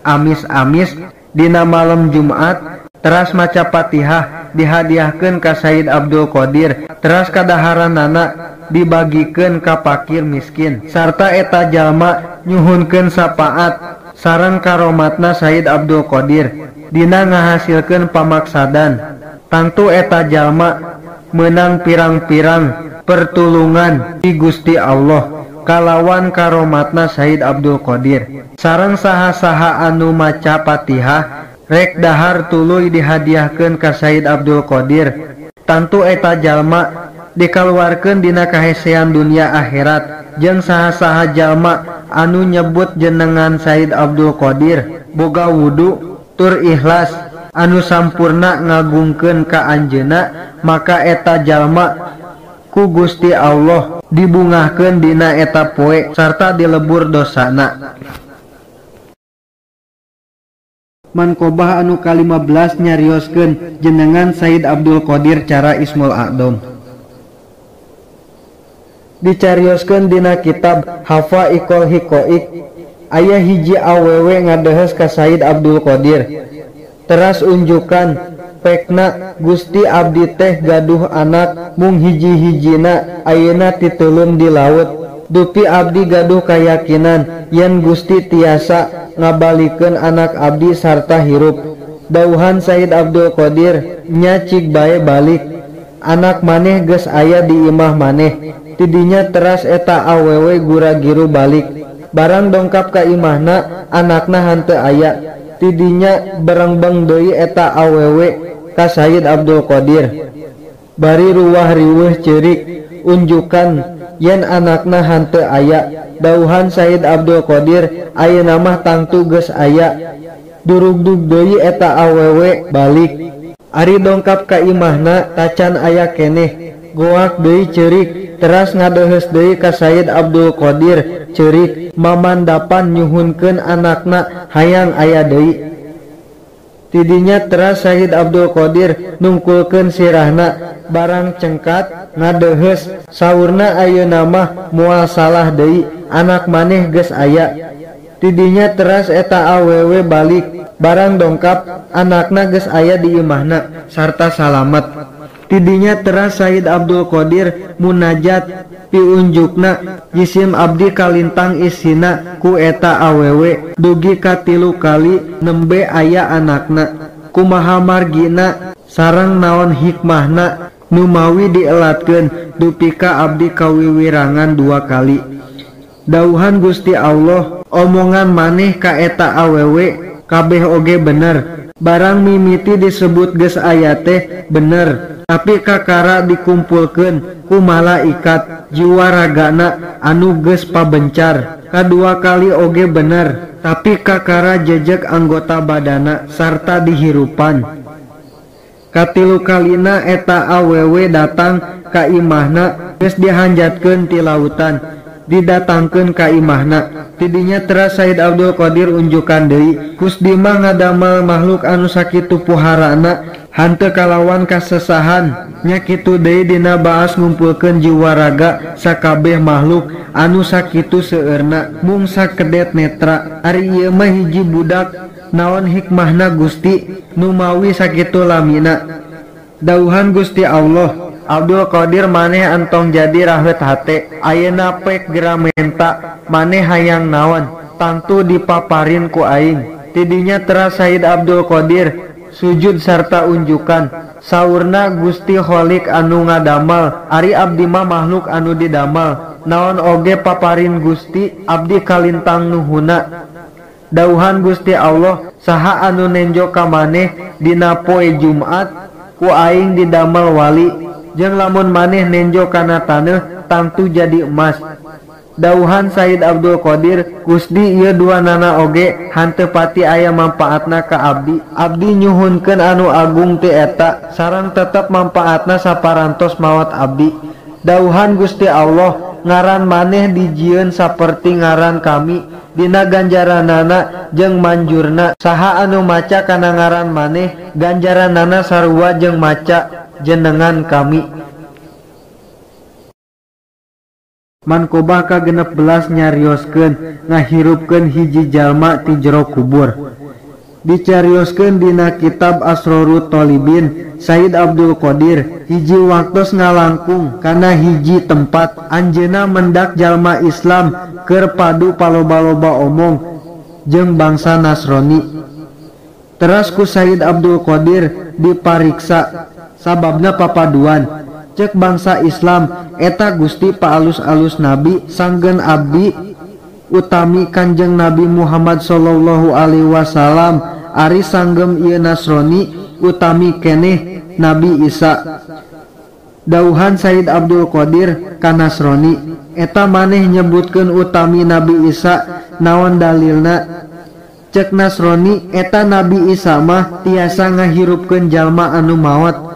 [SPEAKER 1] amis-amis dina malam Jumat teras maca Fatihah dihadiahkeun ka Sayyid Abdul Qadir teras kadaharanana dibagikeun ka pakir miskin sarta eta jalma nyuhunkeun sapaat sareng karomatna Sayyid Abdul Qadir dina ngahasilkeun pamaksadan. Tangtu eta jalma meunang pirang-pirang pertulungan ti Gusti Allah kalawan karomatna Sayyid Abdul Qadir. Sareng saha-saha anu maca Fatihah rek dahar tuluy dihadiahkeun ka Sayyid Abdul Qadir, tangtu eta jalma dikaluarkeun dina kahesean dunia akhirat. Jeung saha-saha jalma anu nyebut jenengan Sayyid Abdul Qadir boga wudu tur ikhlas anu sampurna ngagungkeun ka anjeunna, maka eta jalma ku Gusti Allah dibungahkeun dina eta poe sarta dilebur dosana. Manqobah anu ka-15 nyarioskeun jenengan Sayyid Abdul Qadir cara Ismul A'dham. Dicarioskeun dina kitab Hafa Iqol Hikoik aya hiji awewe ngadehes ka Sayyid Abdul Qadir teras unjukan pekna, Gusti abdi teh gaduh anak mung hiji-hijina ayeuna titulum di laut. Dupi abdi gaduh kayakinan yen Gusti tiasa ngabalikeun anak abdi sarta hirup. Dauhan Sayyid Abdul Qadir nya cik bae balik, anak maneh geus aya di imah maneh. Tidinya teras eta awewe gura-giru balik, barang dongkap ka imahna anakna henteu aya. Tidinya berengbeng deui eta awewe ka Sayyid Abdul Qadir bari ruwah riweuh ceurik unjukan yen anakna henteu aya. Dauhan Sayyid Abdul Qadir ayeuna mah tangtu geus aya. Durugdug deui eta awewe balik, ari dongkap ka imahna tacan aya keneh. Goak deui ceurik teras ngadeheus deui ka Sayyid Abdul Qadir ceurik mamandapan nyuhunkeun anakna hayang aya deui. Tidinya teras Sayyid Abdul Qadir nungkulkeun sirahna barang cengkat ngadeheus saurna ayeuna mah moal salah deui anak maneh geus aya. Tidinya teras eta awewe balik barang dongkap anakna geus aya di imahna sarta salamet. Tidinya teras Sayyid Abdul Qadir munajat piunjukna jisim abdi kalintang isina ku eta awewe dugi ka 3 kali nembe aya anakna. Kumaha margina sareng naon hikmahna numawi dielatkeun dupi ka abdi kawiwirangan 2 kali. Dauhan Gusti Allah omongan maneh ka eta awewe kabeh oge bener. Barang mimiti disebut geus aya teh bener, tapi kakara dikumpulkeun ku malaikat jiwa ragana anu geus pabencar. Kadua kali oge bener, tapi kakara jejeg anggota badana sarta dihirupan. Katilu kalina eta awewe datang ka imahna geus dihanjatkeun ti lautan, didatangkeun ka imahna. Tidinya teras Sayyid Abdul Qadir unjukan deui, Gusti mah ngadamel makhluk anu sakitu puharana hanteu kalawan kasesahan. Nya kitu deui dina baas ngumpulkeun jiwa raga sakabeh makhluk anu sakitu seueurna mung sakedet netra. Ari ieu mah hiji budak, naon hikmahna Gusti numawi sakitu lamina? Dauhan Gusti Allah, Abdul Qadir maneh entong jadi raheut hate, ayeuna pek gera menta maneh hayang naon tangtu dipaparin ku aing. Tidinya teras Sayyid Abdul Qadir sujud sarta unjukan saurna Gusti Kholik anu ngadamal, ari abdi mah makhluk anu didamal, naon oge paparin Gusti abdi kalintang nuhuna. Dauhan Gusti Allah, saha anu nenjo ka maneh dina poe Jumat ku aing didamel wali, jeung lamun maneh nenjo kana taneuh tangtu jadi emas. Dauhan Sayyid Abdul Qadir, Gusti ieu dua nana oge hanteu pati aya manfaatna ka abdi. Abdi nyuhunkeun anu agung ti eta sareng tetep manfaatna saparantos maot abdi. Dauhan Gusti Allah, Ngaran maneh dijieun saperti ngaran kami dina ganjaranana jeung manjurna. Saha anu maca kana ngaran maneh ganjaranana sarua jeung maca jenengan kami. Manqobah ka-16 nyarioskeun ngahirupkeun hiji jalma ti jero kubur. Dicarioskeun dina kitab Asrorut Thalibin Said Abdul Qadir hiji waktos ngalangkung kana hiji tempat anjeunna mendak jalma Islam keur padu paloba-loba omong jeung bangsa Nasrani. Teras ku Said Abdul Qadir dipariksa sababna papaduan. Cek bangsa Islam eta Gusti paalus-alus nabi sanggeun abdi utami Kanjeng Nabi Muhammad sallallahu alaihi wasallam ari sanggem ieu Nasrani utami keneh Nabi Isa. Dauhan Said Abdul Qadir ka Nasrani eta maneh nyebutkeun utami Nabi Isa naon dalilna? Cek Nasrani eta Nabi Isa mah tiasa ngahirupkeun jalma anu maot.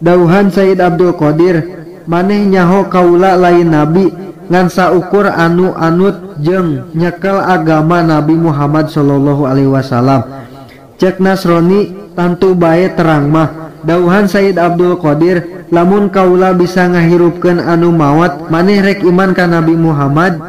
[SPEAKER 1] Dauhan Said Abdul Qadir maneh nyaho kaula lain nabi ngan saukur anu anut jeung nyekel agama Nabi Muhammad sallallahu alaihi wasallam. Cek Nasrani tantu bae terang mah. Dauhan Said Abdul Qadir lamun kaula bisa ngahirupkeun anu maot maneh rek iman ka Nabi Muhammad?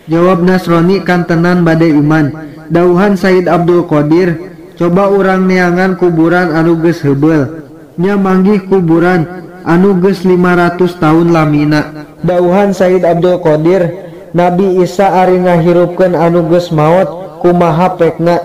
[SPEAKER 1] Jawab Nasrani kantenan bade iman. Dauhan Said Abdul Qadir coba urang neangan kuburan anu geus heubeul. Nya manggih kuburan anu geus 500 tahun lamina. Dauhan Said Abdul Qadir Nabi Isa ari ngahirupkeun anu geus maot kumaha pekna?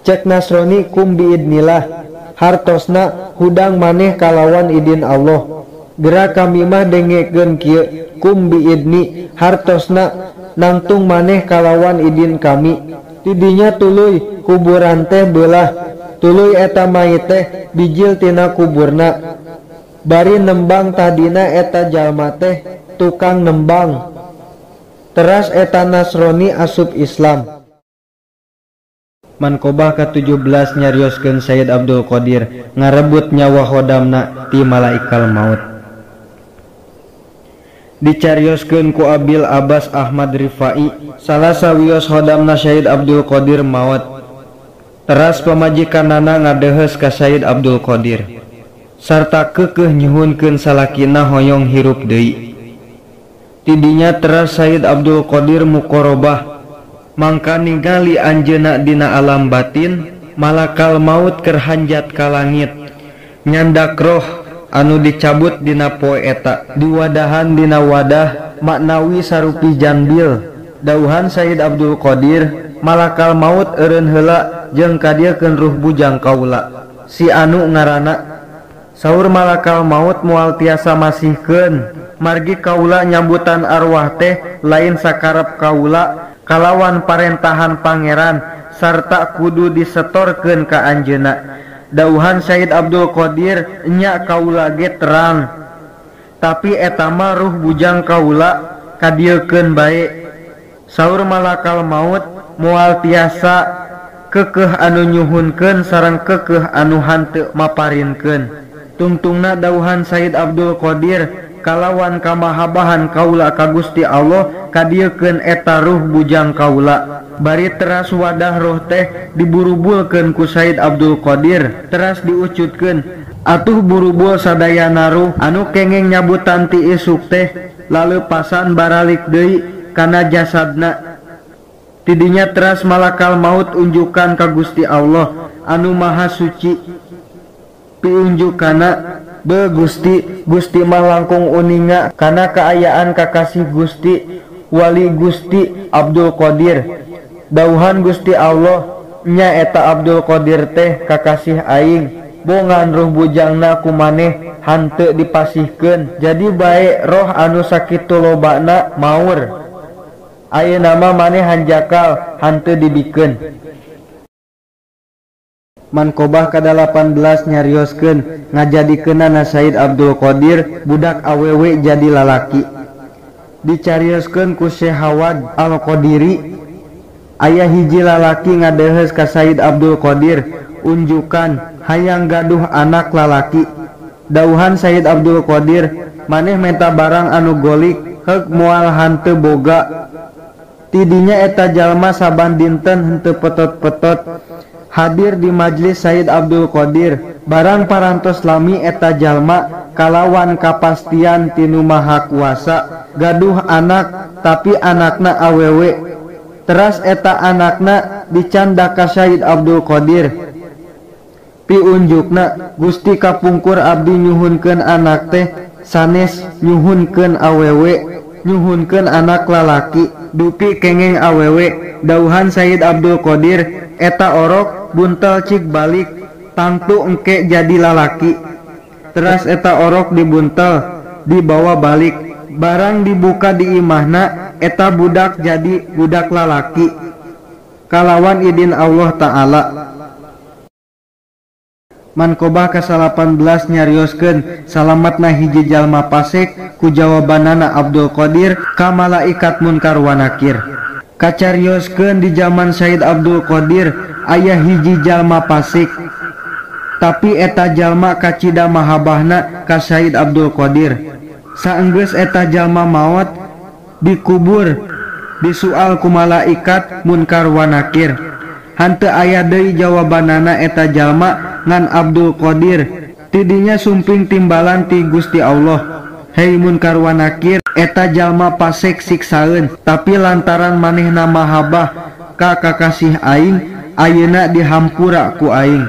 [SPEAKER 1] Cek Nasrani kum biidnillah hartosna hudang maneh kalawan idin Allah. Gerak kami mah dengekeun kieu kum biidni hartosna nangtung maneh kalawan idin kami. Tidinya tuluy kuburan teh beulah, tuluy eta mayit teh bijil tina kuburna. Bari nembang tadina eta jalma teh tukang nembang. Teras eta Nasrani asup Islam. Manqobah ka-17 nyarioskeun Said Abdul Qadir ngarebut nyawa khodamna ti malaikal maut. Dicarioskeun ku Abil Abbas Ahmad Rifai salah sawios khodamna Said Abdul Qadir maot. Teras pamajikanana ngadeheus ka Said Abdul Qadir sarta keukeuh nyuhunkeun salakina hoyong hirup deui. Tidinya teras Said Abdul Qadir muqarabah mangka ningali anjeunna dina alam batin malakal maut keur hanjat ka langit nyandak roh anu dicabut dina poe eta diwadahan dina wadah maknawi sarupi janbil. Dauhan Said Abdul Qadir malakal maut eureun heula jeung kadieukeun ruh bujang kaula si anu ngaranna. Saur malakal maut moal tiasa masihkeun margi kaula nyambutan arwah teh lain sakarep kaula kalawan parentahan pangeran sarta kudu disetorkeun ka anjeunna. Dauhan Said Abdul Qadir nya kaula ge terang tapi eta mah ruh bujang kaula kadieukeun bae. Saur malakal maut moal tiasa keukeuh anu nyuhunkeun sareng keukeuh anu hanteu maparinkeun. Tungtungna dauhan Said Abdul Qadir kalawan kamahabahan kaula ka Gusti Allah kadieukeun eta ruh bujang kaula. Bari teras wadah roh teh diburubulkeun ku Said Abdul Qadir teras diucutkeun. Atuh burubul sadayana ruh anu kengeng nyabutan ti isuk teh laleupasan baralik deui kana jasadna. Tidinya teras malakal maut unjukan ka Gusti Allah anu maha suci. Piunjukana be Gusti, Gusti mah langkung uninga kana kaayaan kakasih Gusti wali Gusti Abdul Qadir. Dauhan Gusti Allah nya eta Abdul Qadir teh kakasih aing bongan ruh bujangna kumaneh hanteu dipasihkeun jadi bae roh anu sakitu lobana maur. Ayeuna mah maneh hanjakal hanteu dibikeun. Manqobah ka-18 nyarioskeun ngajadikeunana Said Abdul Qadir budak awewe jadi lalaki. Dicarioskeun ku Syekh Hawad Al-Qadiri aya hiji lalaki ngadeheus ka Said Abdul Qadir unjukan hayang gaduh anak lalaki. Dauhan Said Abdul Qadir Maneh menta barang anu golik heuk moal hanteu boga. Tidinya eta jalma saban dinten henteu petot-petot hadir di majlis Sayyid Abdul Qadir. Barang parantos lami eta jalma kalawan kapastian tinu Maha Kuasa gaduh anak tapi anakna awewe. Teras eta anakna dicanda ka Sayyid Abdul Qadir. Piunjukna Gusti kapungkur abdi nyuhunkeun anak teh sanes nyuhunkeun awewe, nyuhunkeun anak lalaki dupi kengeng awewe. Dauhan Sayyid Abdul Qadir eta orok buntel cik balik tangtu engke jadi lalaki. Teras eta orok dibuntel dibawa balik, barang dibuka di imahna eta budak jadi budak lalaki kalawan idin Allah Ta'ala. Manqobah ka-18 nyarioskeun salamatna hiji jalma pasek ku jawabanana Abdul Qadir ka malaikat Munkar wa Nakir. Kacarioskeun di zaman Sayyid Abdul Qadir aya hiji jalma pasik, tapi eta jalma kacida mahabahna ka Sayyid Abdul Qadir. Saenggeus eta jalma maot dikubur disual ku malaikat Munkar wa Nakir. Hanteu aya deui jawabanana eta jalma ngan Abdul Qadir. Tidinya sumping timbalan ti Gusti Allah. Hei Munkar wa Nakir, eta jalma pasek siksaeun, tapi lantaran manehna mahabah ka kakasih aing, ayeuna dihampura ku aing.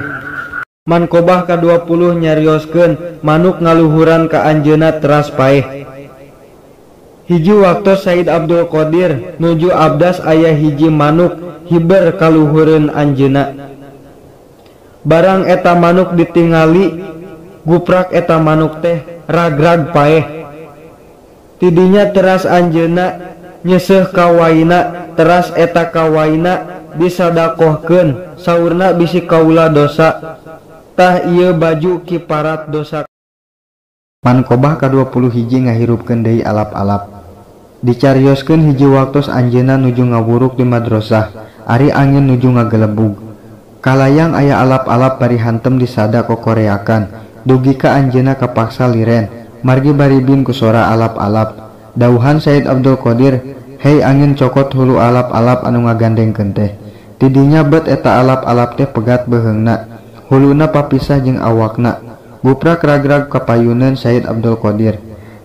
[SPEAKER 1] Manqobah ka-20 nyarioskeun manuk ngaluhuran ka anjeunna teras paeh. Hiji waktu Sayyid Abdul Qadir nuju abdas aya hiji manuk hiber kaluhureun anjeunna. Barang eta manuk ditingali guprak eta manuk teh ragrag paeh. Tidinya teras anjeunna nyeseuh kawaina, teras eta kawaina disadakohkeun, saurna bisi kaula dosa. Tah ieu baju kiparat dosa. Manqobah ka-20 ngahirupkeun deui alap-alap. Dicarioskeun hiji waktos anjeunna nuju ngawuruk di madrasah, ari angin nuju ngagelebug. Kalayang aya alap-alap bari hantem disada kokoreakan, dugi ka anjeunna kapaksa liren, margi baribin ku sora alap-alap. Dauhan Sayyid Abdul Qadir, "Hei angin cokot hulu alap-alap anu ngagandengkeun teh." Tidinya bet eta alap-alap teh pegat beheungna, huluna papisah jeung awakna. Guprak ragrag kapayuneun Sayyid Abdul Qadir.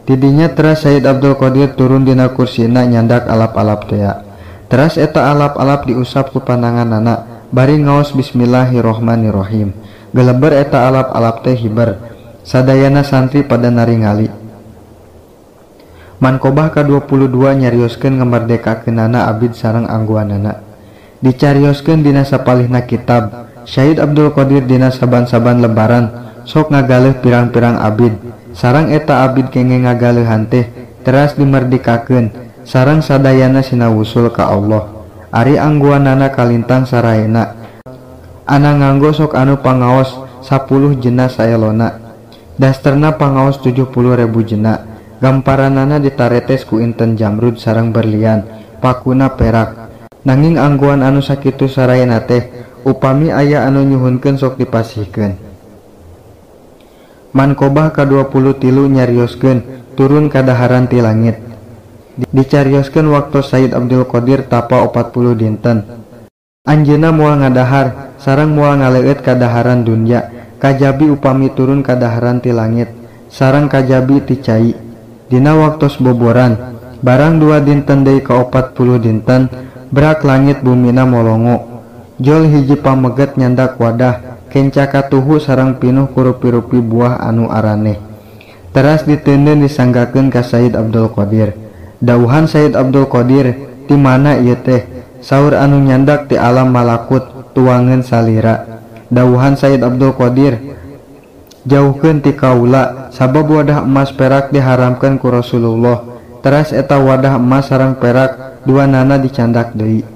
[SPEAKER 1] Tidinya teras Sayyid Abdul Qadir turun dina kursina nyandak alap-alap tea. Teras eta alap-alap diusap ku pananganana bari ngaos bismillahirrohmanirrohim. Geleber eta alap-alap teh hiber. Sadayana santri pada naringali. Manqobah ka-22 nyarioskeun ngamerdekakeunana abid sareng angguanana. Dicarioskeun dina sapalihna kitab, Sayyid Abdul Qadir dina saban-saban lebaran sok ngagaleuh pirang-pirang abid. Sareng eta abid kenge ngagaleuhan teh teras dimerdekakeun sareng sadayana sinawusul ka Allah. Ari angguanana kalintang saraena. Ana nganggo sok anu pangaos 10 jena saelona. Dasterna pangaos 70.000 jena. Gamparanana ditaretes ku inten jamrud sareng berlian, pakuna perak. Nanging angguan anu sakitu saraena teh upami aya anu nyuhunkeun sok dipasihkeun. Manqobah ka-23 nyarioskeun turun kadaharan ti langit. Dicarioskeun waktu Sayyid Abdul Qadir tapa 40 dinten. Anjeunna moal ngadahar sareng moal ngaleueut kadaharan dunya, kajabi upami turun kadaharan ti langit sareng kajabi ti cai. Dina waktos boboran, barang 2 dinten deui ka 40 dinten, brak langit bumina molongo. Jol hiji pameget nyandak wadah, kenca katuhu sareng pinuh kurupi-rupi buah anu araneh. Teras diteundeun disanggakeun ka Sayyid Abdul Qadir. Dauhan Sayyid Abdul Qadir, "Ti mana ieu teh?" Saur anu nyandak ti alam malakut tuangeun salira. Dauhan Sayyid Abdul Qadir, "Jauhkeun ti kaula, sabab wadah emas perak diharamkeun ku Rasulullah." Teras eta wadah emas sareng perak duanana dicandak deui.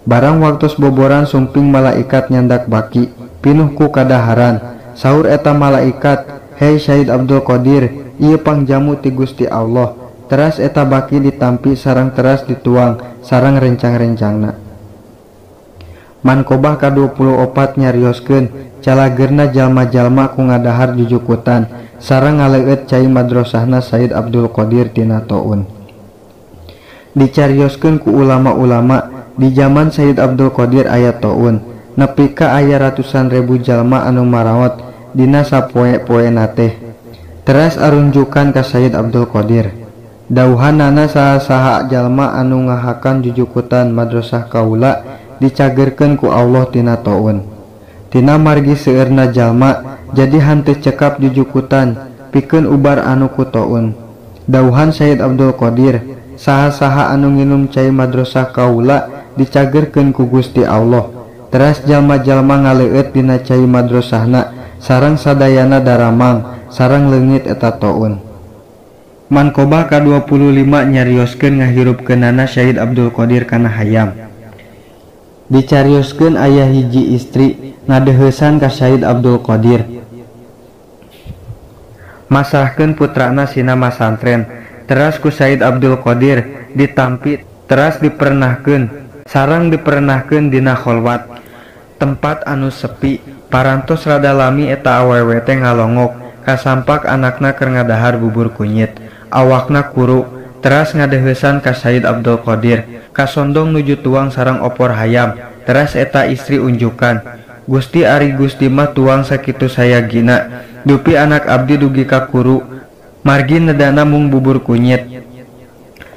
[SPEAKER 1] Barang waktos boboran sumping malaikat nyandak baki pinuh ku kadaharan. Saur eta malaikat, "Hei Sayyid Abdul Qadir, ieu pangjamu ti Gusti Allah." Teras eta baki ditampi sareng teras dituang sareng rencang-rencangna. Manqobah ka-24 nyarioskeun calagerna jalma-jalma ku ngadahar jujukutan sareng ngaleueut cai madrasahna Sayyid Abdul Qadir tina taun. Dicarioskeun ku ulama-ulama di zaman Sayyid Abdul Qadir aya taun nepi ka aya ratusan ribu jalma anu marawat dina sapoe-poena teh. Teras arunjukan ka Sayyid Abdul Qadir. Dauhanana saha-saha jalma anu ngahakan jujukutan madrasah kaula dicagerkeun ku Allah tina taun. Tina margi seueurna jalma jadi henteu cekap jujukutan pikeun ubar anu ku taun. Dauhan Sayyid Abdul Qadir saha-saha anu nginum cai madrasah kaula dicagerkeun ku Gusti Allah. Teras jalma-jalma ngaleueut dina cai madrasahna sareng sadayana daramang sareng leungit eta taun. Manqobah ka-25 nyarioskeun ngahirupkeunana Sayyid Abdul Qadir kana hayam. Dicarioskeun aya hiji istri ngadeuheusan ka Sayyid Abdul Qadir. Masrahkeun putrana sina masantren, teras ku Sayyid Abdul Qadir ditampi teras dipernahkeun sareng dipernahkeun dina kholwat. Tempat anu sepi, parantos rada lami eta awewe teh ngalongok kasampak anakna keur ngadahar bubur kunyit. Awakna kuru teras ngadeuheusan ka Sayyid Abdul Qadir kasondong nuju tuang sareng opor hayam. Teras eta istri unjukan, Gusti ari Gusti mah tuang sakitu sayagina dupi anak abdi dugi ka kuru margi nedana mung bubur kunyit.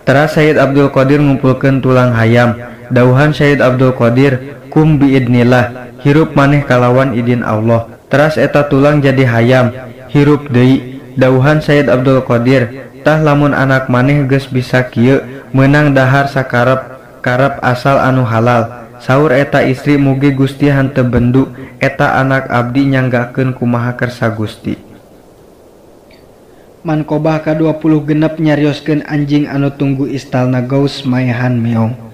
[SPEAKER 1] Teras Sayyid Abdul Qadir ngumpulkeun tulang hayam. Dauhan Sayyid Abdul Qadir, kum biidnillah, hirup maneh kalawan idin Allah. Teras eta tulang jadi hayam hirup deui. Dauhan Sayyid Abdul Qadir, tah lamun anak maneh geus bisa kieu meunang dahar sakarep karep asal anu halal. Saur eta istri, mugi Gusti henteu bendu eta anak abdi nyanggakeun kumaha kersa Gusti. Manqobah ka-26 nyarioskeun anjing anu tunggu istalna Gaus maehan meong.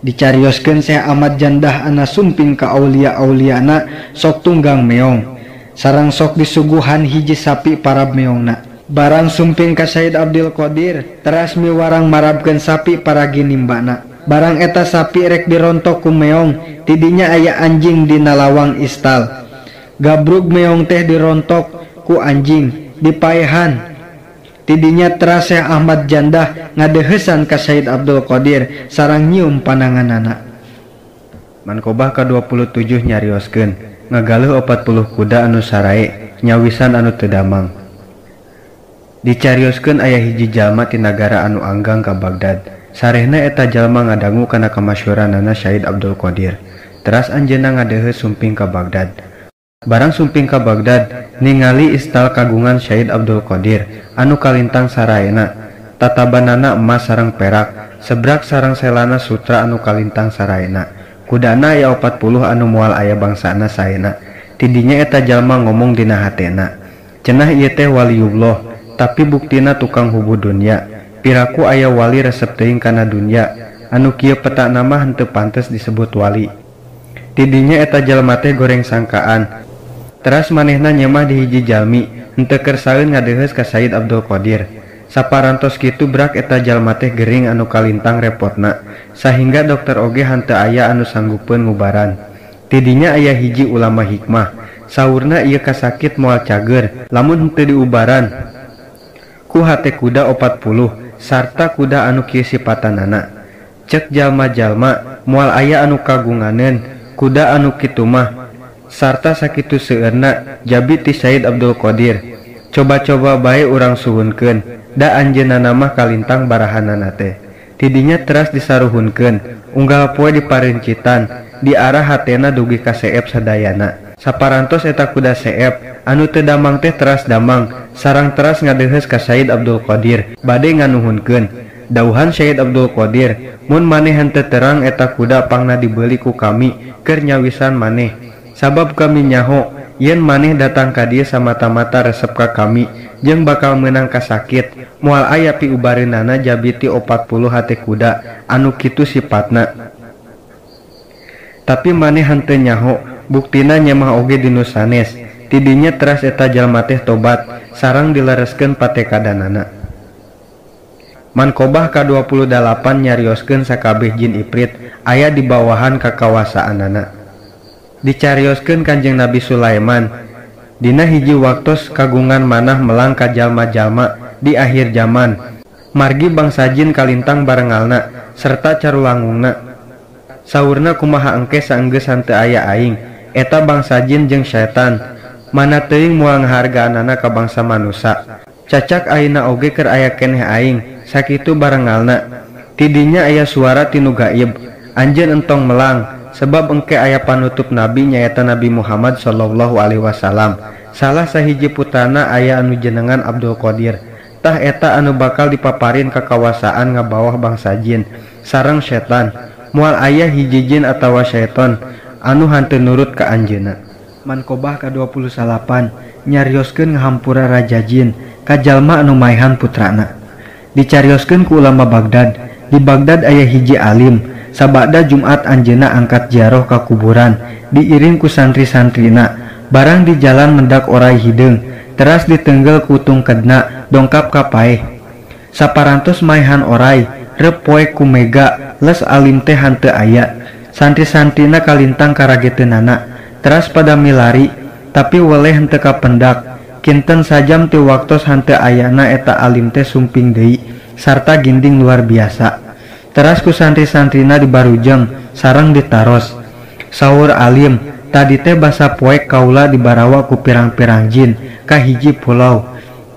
[SPEAKER 1] Dicarioskeun Syekh Ahmad Jandah ana sumping ka aulia-auliana sok tunggang meong. Sareng sok disuguhan hiji sapi parab meongna. Barang sumping ka Sayyid Abdul Qadir teras miwarang marabkeun sapi paragi nimbana. Barang eta sapi rek dirontok ku meong, tidinya aya anjing dina lawang istal. Gabrug meong teh dirontok ku anjing dipaehan. Tidinya teras Syekh Ahmad Jandah ngadeuheusan ka Sayyid Abdul Qadir sareng nyium pananganana.
[SPEAKER 2] Manqobah ka-27 nyarioskeun ngagaleuh 40 kuda anu sarae nyawisan anu teu damang. Dicarioskeun aya hiji jalma ti nagara anu anggang ka Baghdad. Sarehna eta jalma ngadangu kana kamasyhuranana Sayyid Abdul Qadir. Teras anjeunna ngadeuheus sumping ka Baghdad. Barang sumping ka Baghdad ningali istal kagungan Sayyid Abdul Qadir anu kalintang saraena, tatabanana emas sareng perak, sebrak sareng selana sutra anu kalintang saraena. Kudana aya 40 anu moal aya bangsana saena. Tidinya eta jalma ngomong dina hatena, cenah ieu teh waliullah, tapi buktina tukang hubu dunya. Piraku aya wali resep teuing kana dunya, anu kieu petana mah henteu pantes disebut wali. Tidinya eta jalma teh goreng sangkaan. Teras manehna nyemah di hiji jalmi, henteu kersaeun ngadeuheus ka Sayyid Abdul Qadir. Saparantos kitu brak eta jalma teh gering anu kalintang repotna, sahingga dokter oge henteu aya anu sanggupeun ngubaran. Tidinya aya hiji ulama hikmah, saurna ieu kasakit moal cager lamun henteu diubaran ku hate kuda 40 sarta kuda anu kieu sipatanana. Cek jalma-jalma moal aya anu kagunganeun kuda anu kitu mah sarta sakitu seueurna jabi ti Sayyid Abdul Qadir. Coba-coba bae urang suhunkeun, da anjeunna mah kalintang barahanana teh. Tidinya teras disaruhunkeun, unggal poe diparincitan, diarah hatena dugi ka seep sadayana. Saparantos eta kuda seep anu teu damang teh teras damang, sareng teras ngadeuheus ka Sayyid Abdul Qadir bade nganuhunkeun. Dauhan Sayyid Abdul Qadir, mun maneh henteu terang eta kuda pangna dibeuli ku kami keur nyawisan maneh. Sabab kami nyaho yen maneh datang ka dieu samata-mata resep ka kami jeung bakal meunang kasakit, moal aya piubareunana jabi ti 40 hate kuda anu kitu sipatna. Tapi maneh henteu nyaho, buktina nyemah oge dinu sanes. Tidinya teras eta jalma teh tobat sareng dilereskeun patekadanana. Manqobah ka-28 nyarioskeun sakabeh jin iprit aya di bawahan kakawasaanana. Dicarioskeun Kanjeng Nabi Sulaiman Dina hiji waktos kagungan manah melang ka jalma-jalma di akhir zaman. Margi bangsa jin kalintang barengalna serta carulangungna. Saurna kumaha engke saenggeus henteu aya aing eta bangsa jin jeung setan mana teuing moal ngahargaanana ka bangsa manusa. Cacak ayeuna oge keur aya keneh aing sakitu barengalna. Tidinya aya suara tinu gaib, anjeun entong melang sebab engke aya panutup nabi nyaeta Nabi Muhammad sallallahu alaihi wasallam. Salah sahiji putrana aya anu jenengan Abdul Qadir. Tah eta anu bakal dipaparin ka kawasaan ngabawah bangsa jin sareng setan. Moal aya hiji jin atawa setan anu hanteu nurut ka anjeunna. Manqobah ka-28 nyarioskeun ngahampura raja jin ka jalma anu maehan putrana. Dicarioskeun ku ulama Baghdad. Di Baghdad aya hiji alim, sabada Jumat anjeunna angkat ziarah ka kuburan, diiring ku santri-santrina. Barang di jalan mendak orai hideung, teras ditenggel ku tungkedna dongkap ka paeh. Saparantos maehan orai, reup poe ku mega, les alim teh hanteu aya. Santri-santrina kalintang karageteunana, teras pada milari, tapi weleh henteu kapendak. Kinten sajam ti waktos hanteu ayana eta alim teh sumping deui sarta ginding luar biasa. Teras ku santri-santrina dibarujeng sareng ditaros. Saur alim, tadi teh basa poek kaula dibarawa ku pirang-pirang jin ka hiji pulau.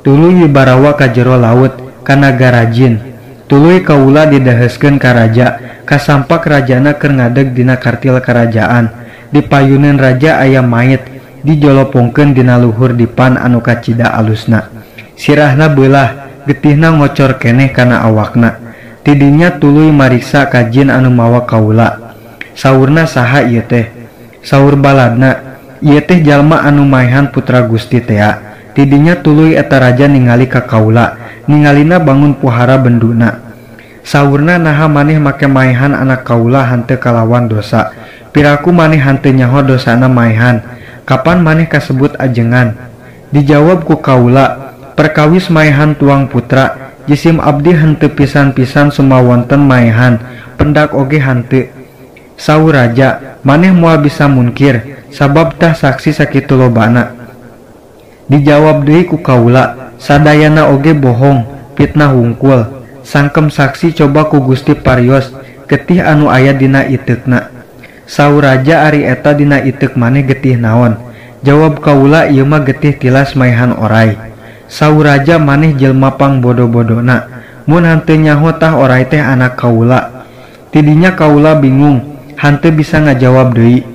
[SPEAKER 2] Tuluy dibarawa ka jero laut ka nagara jin. Tuluy kaula didaheuskeun ka raja, kasampak rajana keur ngadeg dina kartil karajaan. Dipayuneun raja aya mayit dijolopongkeun dina luhur dipan anu kacida alusna. Sirahna beulah, getihna ngocor keneh kana awakna. Tidinya tuluy mariksa ka jin anu mawa kaula. Saurna saha ieu teh? Saur baladna, ieu teh jalma anu maehan putra Gusti tea. Tidinya tuluy eta raja ningali ka kaula, ningalina bangun puhara benduna. Saurna naha maneh make maehan anak kaula hanteu kalawan dosa. Piraku maneh hanteu nyaho dosana maehan. Kapan maneh kasebut ajengan? Dijawab ku kaula, perkawis maehan tuang putra, jisim abdi henteu pisan-pisan sumawonten maehan, pendak oge hanteu. Saur raja, maneh moal bisa munkir, sabab tah saksi sakitu lobana. Dijawab deui ku kaula, sadayana oge bohong, fitnah wungkul. Sangkem saksi coba ku Gusti parios, getih anu aya dina iteukna. Saur raja ari eta dina iteuk maneh getih naon? Jawab kaula ieu mah getih tilas maehan orai. Saur raja maneh jelma pang bodo-bodona, mun hanteu nyaho tah orai teh anak kaula. Tidinya kaula bingung, hanteu bisa ngajawab deui.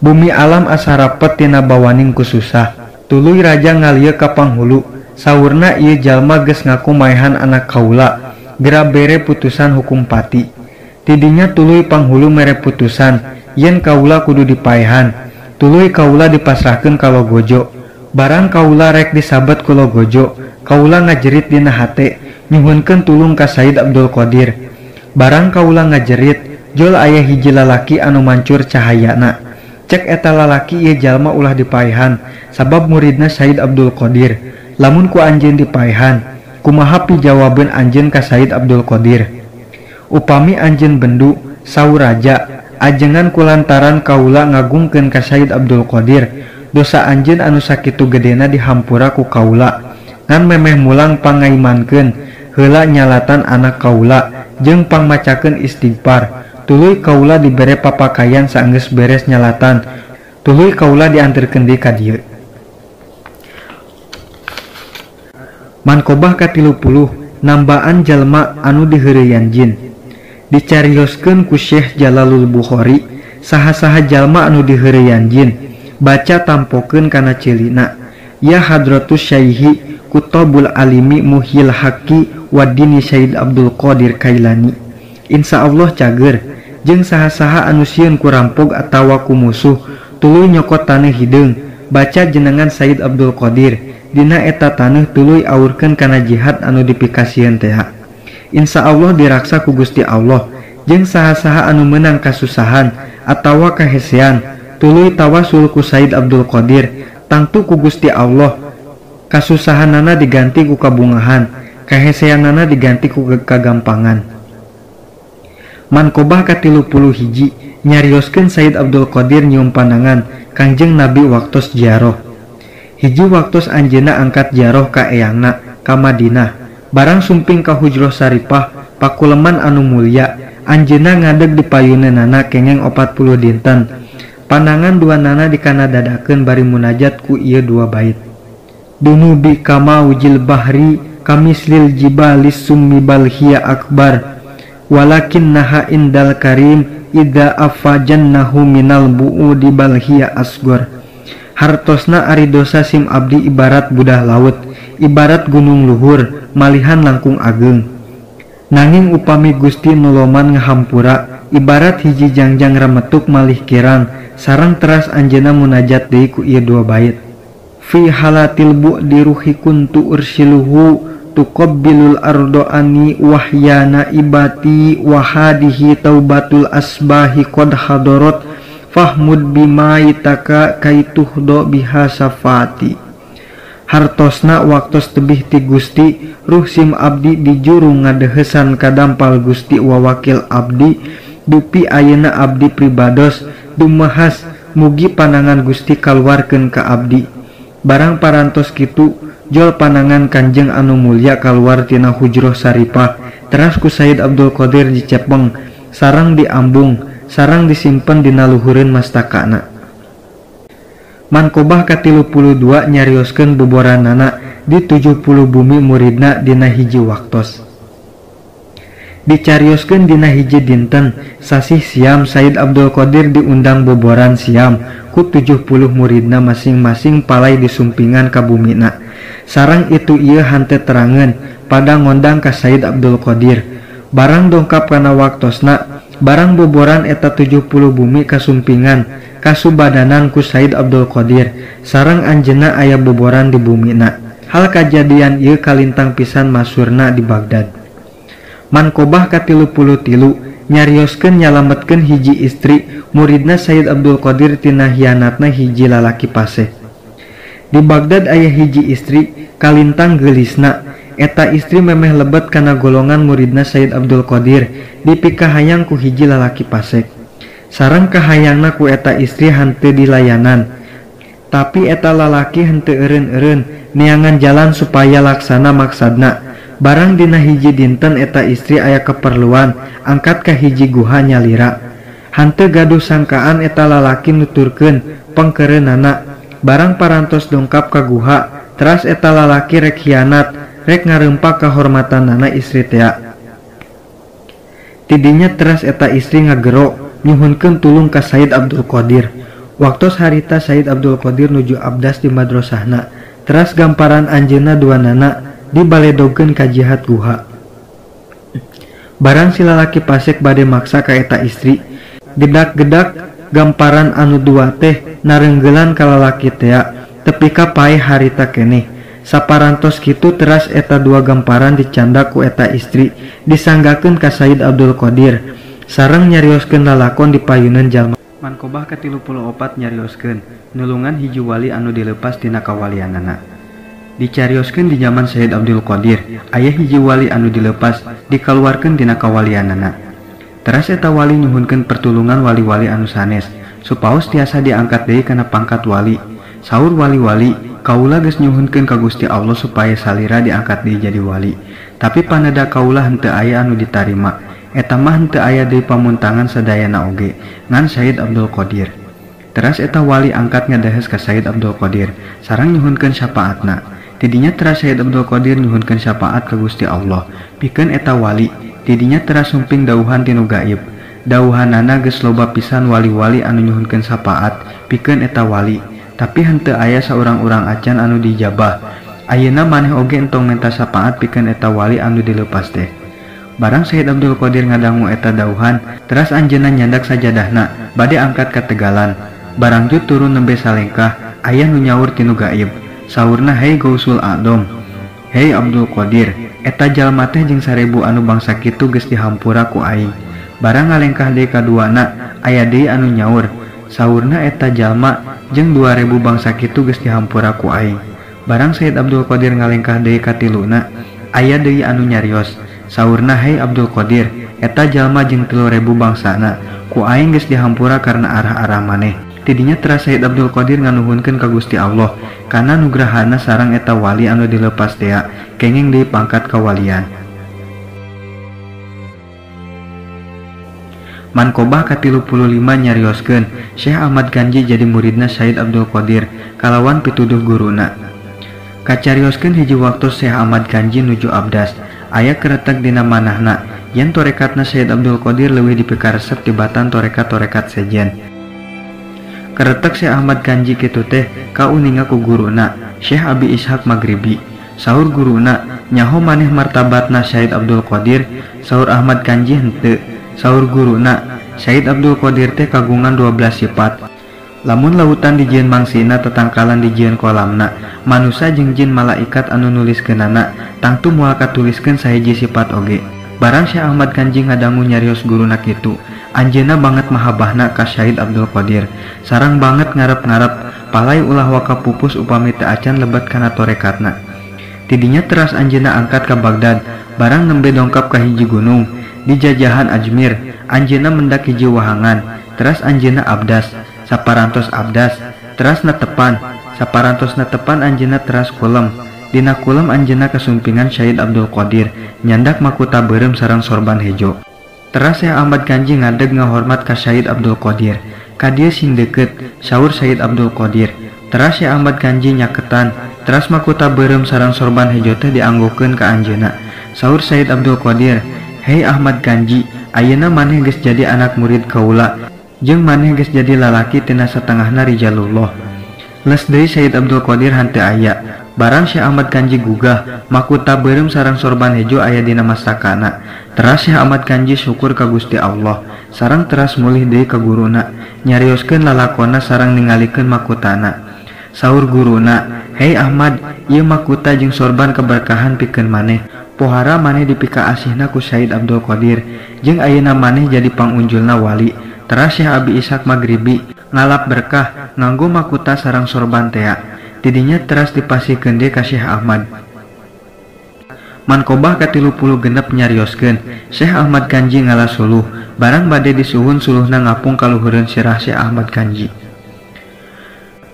[SPEAKER 2] Bumi alam asa rapet tina bawaning ku susah. Tuluy raja ngalieu ka panghulu, saurna ieu jalma geus ngaku maehan anak kaula, gera bere putusan hukum pati. Tidinya tuluy panghulu mere putusan, yen kaula kudu dipaehan. Tuluy kaula dipasrahkeun ka Logojo. Barang kaula rek disabet ku Logojo, kaula ngajerit dina hate, nyuhunkeun tulung ka Said Abdul Qadir. Barang kaula ngajerit, jol aya hiji lalaki anu mancur cahayana. Cek eta lalaki ieu jalma ulah dipaehan, sabab muridna Said Abdul Qadir. Lamun ku anjeun dipaehan, kumaha pijawabeun anjeun ka Said Abdul Qadir? Upami anjeun bendu, saur raja, ajengan kulantaran kaula ngagungkeun ka Said Abdul Qadir, dosa anjeun anu sakitu gedena dihampura ku kaula. Ngan memeh mulang pangaimankeun heula nyalatan anak kaula jeung pangmacakeun istighfar. Tuluy kaula dibere papakayan saenggeus beres nyalatan. Tuluy kaula dianterkeun deui ka dieu. Manqobah ka-30 nambaan jalma anu diheureuyan jin. Dicarioskeun ku Syekh Jalalul Bukhari, saha-saha jalma anu diheureuyan jin, baca tampokeun kana ceulina. Ya hadratus syaihi kutobul alimi muhyil haqqi wadini Syed Abdul Qadir Kailani. Insya Allah cager jeung saha-saha anu sieun ku rampog atawa ku musuh tuluy nyokot taneuh hideung, baca jenengan Said Abdul Qadir dina eta taneuh tuluy aurkeun kana jihad anu dipikasieun teh. Insya Allah diraksa ku Gusti Allah jeung saha-saha anu meunang kasusahan atawa kahesean tuluy tawasul ku Said Abdul Qadir, tangtu ku Gusti Allah kasusahanana diganti ku kabungahan, kaheseanana diganti ku kagampangan. Manqobah ka-31 nyarioskeun Said Abdul Qadir nyium panangan Kangjeng Nabi waktos ziarah.
[SPEAKER 1] Hiji waktos anjeunna angkat jaroh ka eyangna ka Madinah. Barang sumping ka hujroh Saripah pakuleman anu mulia, anjeunna ngadeg di payuneunana kengeng 40 dinten. Panangan dua nana dikanadadakeun bari munajat ku ieu dua bait. Dunubi kama ujil bahri kamislil jibalis summi balhiya akbar walakin naha indal karim idza afajannahu minal bu'udi balhiya asgor. Hartosna ari dosa sim abdi ibarat budah laut, ibarat gunung luhur, malihan langkung ageng. Nanging upami Gusti nuloman ngahampura, ibarat hiji jangjang remetuk malih kirang, sareng teras anjeunna munajat deui ku ieu dua bait. Fi halatil bu'di ruhi kuntu ursiluhu tuqabbilul ardo ani wahyana ibati wahadihi taubatul asbahi qad hadarat fahmud bima itaka kaituhdo biha safati. Hartosna waktos tebih ti Gusti ruh sim abdi dijurung ngadehesan kadampal Gusti wawakil abdi dupi ayeuna abdi pribados dumahas mugi panangan Gusti kaluarkeun ka abdi. Barang parantos kitu jol panangan Kanjeng anu mulia kaluar tina hujroh Saripah teras ku Sayyid Abdul Qadir dicepeng sareng diambung sareng disimpen dina luhureun mastakana. Manqobah ka-32 nyarioskeun boboranana di 70 bumi muridna dina hiji waktos. Dicarioskeun dina hiji dinten sasih Siam Sayyid Abdul Qadir diundang boboran Siam ku 70 muridna masing-masing palai disumpingan ka bumina. Sareng itu ieu hante terangeun pada ngondang ka Sayyid Abdul Qadir. Barang dongkap kana waktosna, barang boboran eta 70 bumi kasumpingan kasubadanan ku Sayyid Abdul Qadir. Sareng anjeunna aya boboran di bumina. Hal kajadian ieu kalintang pisan masyhurna di Baghdad. Manqobah ka-33 nyarioskeun nyalametkeun hiji istri muridna Sayyid Abdul Qadir tina hianatna hiji lalaki paseh. Di Baghdad aya hiji istri kalintang geulisna. Eta istri memeh lebet kana golongan muridna Sayyid Abdul Qadir dipikahayang ku hiji lalaki pasek. Sareng kahayangna ku eta istri henteu dilayanan. Tapi eta lalaki henteu eureun-eureun neangan jalan supaya laksana maksadna. Barang dina hiji dinten eta istri aya keperluan angkat ka hiji guha nyalira. Henteu gaduh sangkaan eta lalaki nuturkeun pengkeureunana. Barang parantos dongkap ka guha, teras eta lalaki rek hianat, rek ngarempak kahormatanana istri tea. Tidinya teras eta istri ngagero nyuhunkeun tulung ka Sayyid Abdul Qadir. Waktos harita Sayyid Abdul Qadir nuju abdas di madrasahna, teras gamparan anjeunna duanana dibaledogeun ka jihad guha. Barang si lalaki pasek bade maksa ka eta istri, gedak-gedak gamparan anu dua teh narenggelan ka lalaki tea tepi ka paeh harita keneh. Saparantos kitu teras eta dua gamparan dicandak ku eta istri disanggakeun ka Sayyid Abdul Qadir sareng nyarioskeun lalakon di payuneun jalma. Manqobah ka-34 nyarioskeun nulungan hiji wali anu dilepas tina kawalianana. Dicarioskeun di zaman Sayyid Abdul Qadir aya hiji wali anu dilepas dikaluarkeun tina kawalianana. Teras eta wali nyuhunkeun pertulungan wali-wali anu sanes supaos tiasa diangkat deui kana pangkat wali. Saur wali-wali, kaula geus nyuhunkeun ka Gusti Allah supaya salira diangkat deui jadi wali. Tapi paneda kaula henteu aya anu ditarima. Eta mah henteu aya deui pamuntangan sadayana oge ngan Sayyid Abdul Qadir. Teras eta wali angkat ngadahes ka Sayyid Abdul Qadir sareng nyuhunkeun syafaatna. Tidinya teras Sayyid Abdul Qadir nyuhunkeun syafaat ka Gusti Allah pikeun eta wali. Tidinya teras sumping dauhan tinu gaib. Dauhanana geus loba pisan wali-wali anu nyuhunkeun syafaat pikeun eta wali. Tapi henteu aya saurang-urang acan anu dijabah. Ayeuna maneh oge entong menta syafaat pikeun eta wali anu dileupas teh. Barang Sayyid Abdul Qadir ngadangu eta dauhan, teras anjeunna nyandak sajadahna bade angkat ka tegalan. Barang jut turun nembe salengkah, aya nu nyaur tinu gaib. Saurna, "Hei Gausul A'dham, hei Abdul Qadir, eta jalma teh jeung 1000 anu bangsa kitu geus dihampura ku aing." Barang ngalengkah deui kaduana, aya deui anu nyaur. Saurna eta jalma jeung 2000 bangsa kitu geus dihampura ku aing. Barang Sayyid Abdul Qadir ngalengkah deui katiluna, aya deui anu nyarios. Saurna, "Hei Abdul Qadir, eta jalma jeung 3000 bangsana ku aing geus dihampura karena arah-arah maneh."
[SPEAKER 2] Tidinya teras Said Abdul Qadir nganuhunkeun ka Gusti Allah kana nugrahana sareng eta wali anu dilepas tea kenging deui pangkat kawalian. Manqobah ka-35 nyarioskeun Syekh Ahmad Ganji jadi muridna Said Abdul Qadir kalawan pituduh guruna. Kacarioskeun hiji waktu Syekh Ahmad Ganji nuju abdas aya keretek dina manahna yen torekatna Said Abdul Qadir leuwih dipikaresep tibatan torekat-torekat sejen. Keretek Syekh Ahmad Ganji kitu teh kauninga ku guruna Syekh Abi Ishaq Maghribi. Saur guruna, nyaho maneh martabatna Said Abdul Qadir? Saur Ahmad Ganji henteu. Saur guruna, Said Abdul Qadir teh kagungan 12 sifat. Lamun lautan dijieun mangsina tetangkalan dijieun kolamna, manusa jeung jin malaikat anu nuliskeunana tangtu moal katuliskeun sahiji sifat oge. Barang Syekh Ahmad Ganji ngadangu nyarios guruna kitu, anjeunna banget mahabbahna ka Said Abdul Qadir, sareng banget ngarep-ngarep palai ulah waka pupus upami teu acan lebet kana torekatna. Tidinya teras anjeunna angkat ka Baghdad, barang nembe dongkap ka hiji gunung di jajahan Ajmir, anjeunna mendak hiji wahangan, teras anjeunna abdas, saparantos abdas, teras netepan, saparantos netepan anjeunna teras kulem. Dina kulem anjeunna kasumpingan Said Abdul Qadir nyandak makuta beureum sareng sorban hejo. Teras Syekh Ahmad Ganji ngadeg ngahormat ka Said Abdul Qadir. Ka dieu sing deukeut, saur Said Abdul Qadir. Teras Syekh Ahmad Ganji nyaketan, teras makuta beureum sareng sorban hejo teh dianggokeun ka anjeunna. Saur Said Abdul Qadir, "Hei Ahmad Ganji, ayeuna maneh geus jadi anak murid kaula, jeung maneh geus jadi lalaki tina satengahna rijalullah." Les deui Said Abdul Qadir henteu aya. Barang Syekh Ahmad Ganji gugah, makuta beureum sareng sorban hejo aya dina mastakana. Teras Syekh Ahmad Ganji syukur ka Gusti Allah, sareng teras mulih deui ka guruna, nyarioskeun lalakonna sareng ningalikeun makutana. Saur guruna, "Hei Ahmad, ieu makuta jeung sorban keberkahan pikeun maneh. Pohara maneh dipikaasihna ku Said Abdul Qadir, jeung ayeuna maneh jadi pangunjulna wali." Teras Syekh Abi Ishaq Maghribi ngalap berkah nganggo makuta sareng sorban tea. Tidinya teras dipasihkeun deui ka Syekh Ahmad. Manqobah ka-36 nyarioskeun Syekh Ahmad Ganji ngala suluh, barang bade disuhun suluhna ngapung kaluhureun sirah Syekh Ahmad Ganji.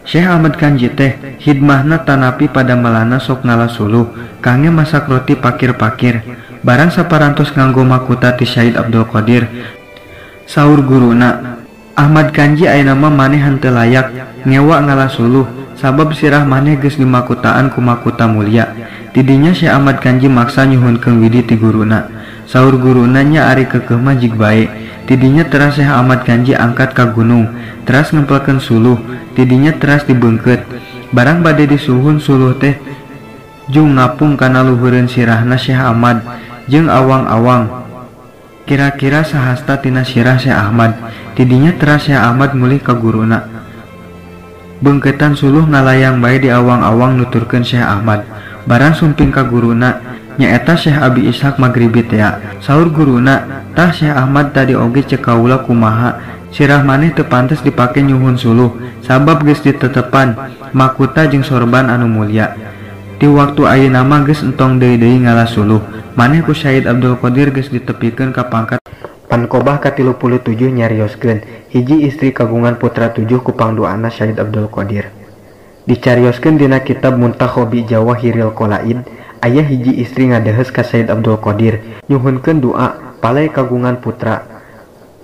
[SPEAKER 2] Syekh Ahmad Ganji teh hidmahna tanapi pada melana sok ngala suluh kangge masak roti pakir-pakir. Barang saparantos nganggo makuta ti Said Abdul Qadir, saur guruna, "Ahmad Ganji ayeuna mah maneh henteu layak ngewa ngala suluh sabab sirah maneh geus dimakutaan ku makuta mulia." Tidinya Syekh Ahmad Ganji maksa nyuhunkeun widi ti guruna. Saur guruna nya ari keukeuh mah jig bae. Tidinya teras Syekh Ahmad Ganji angkat ka gunung, teras ngempelkeun suluh, tidinya teras dibeungkeut. Barang bade disuhun suluh teh jung ngapung kana luhureun sirahna Syekh Ahmad jeung awang-awang kira-kira sahasta tina sirah Syekh Ahmad. Tidinya teras Syekh Ahmad mulih ka guruna. Beungkeutan suluh ngalayang bae di awang-awang nuturkeun Syekh Ahmad. Barang sumping ka guruna nyaeta Syekh Abi Ishaq Maghribi tea. Saur guruna, "Tah Syekh Ahmad tadi oge ceuk kaula kumaha, sirah maneh teu pantes dipake nyuhun suluh sabab geus ditetepan makuta jeung sorban anu mulia. Ti waktu ayeuna mah geus entong deui-deui ngala suluh, maneh ku Said Abdul Qadir geus ditepikeun ka pangkat." Panqobah ka-37 nyarioskeun hiji istri kagungan putra 7 ku pangduana Said Abdul Qadir. Dicarioskeun dina kitab Muntakhobi Jawahiril Qolaid, aya hiji istri ngadeheus ka Said Abdul Qadir nyuhunkeun doa palai kagungan putra.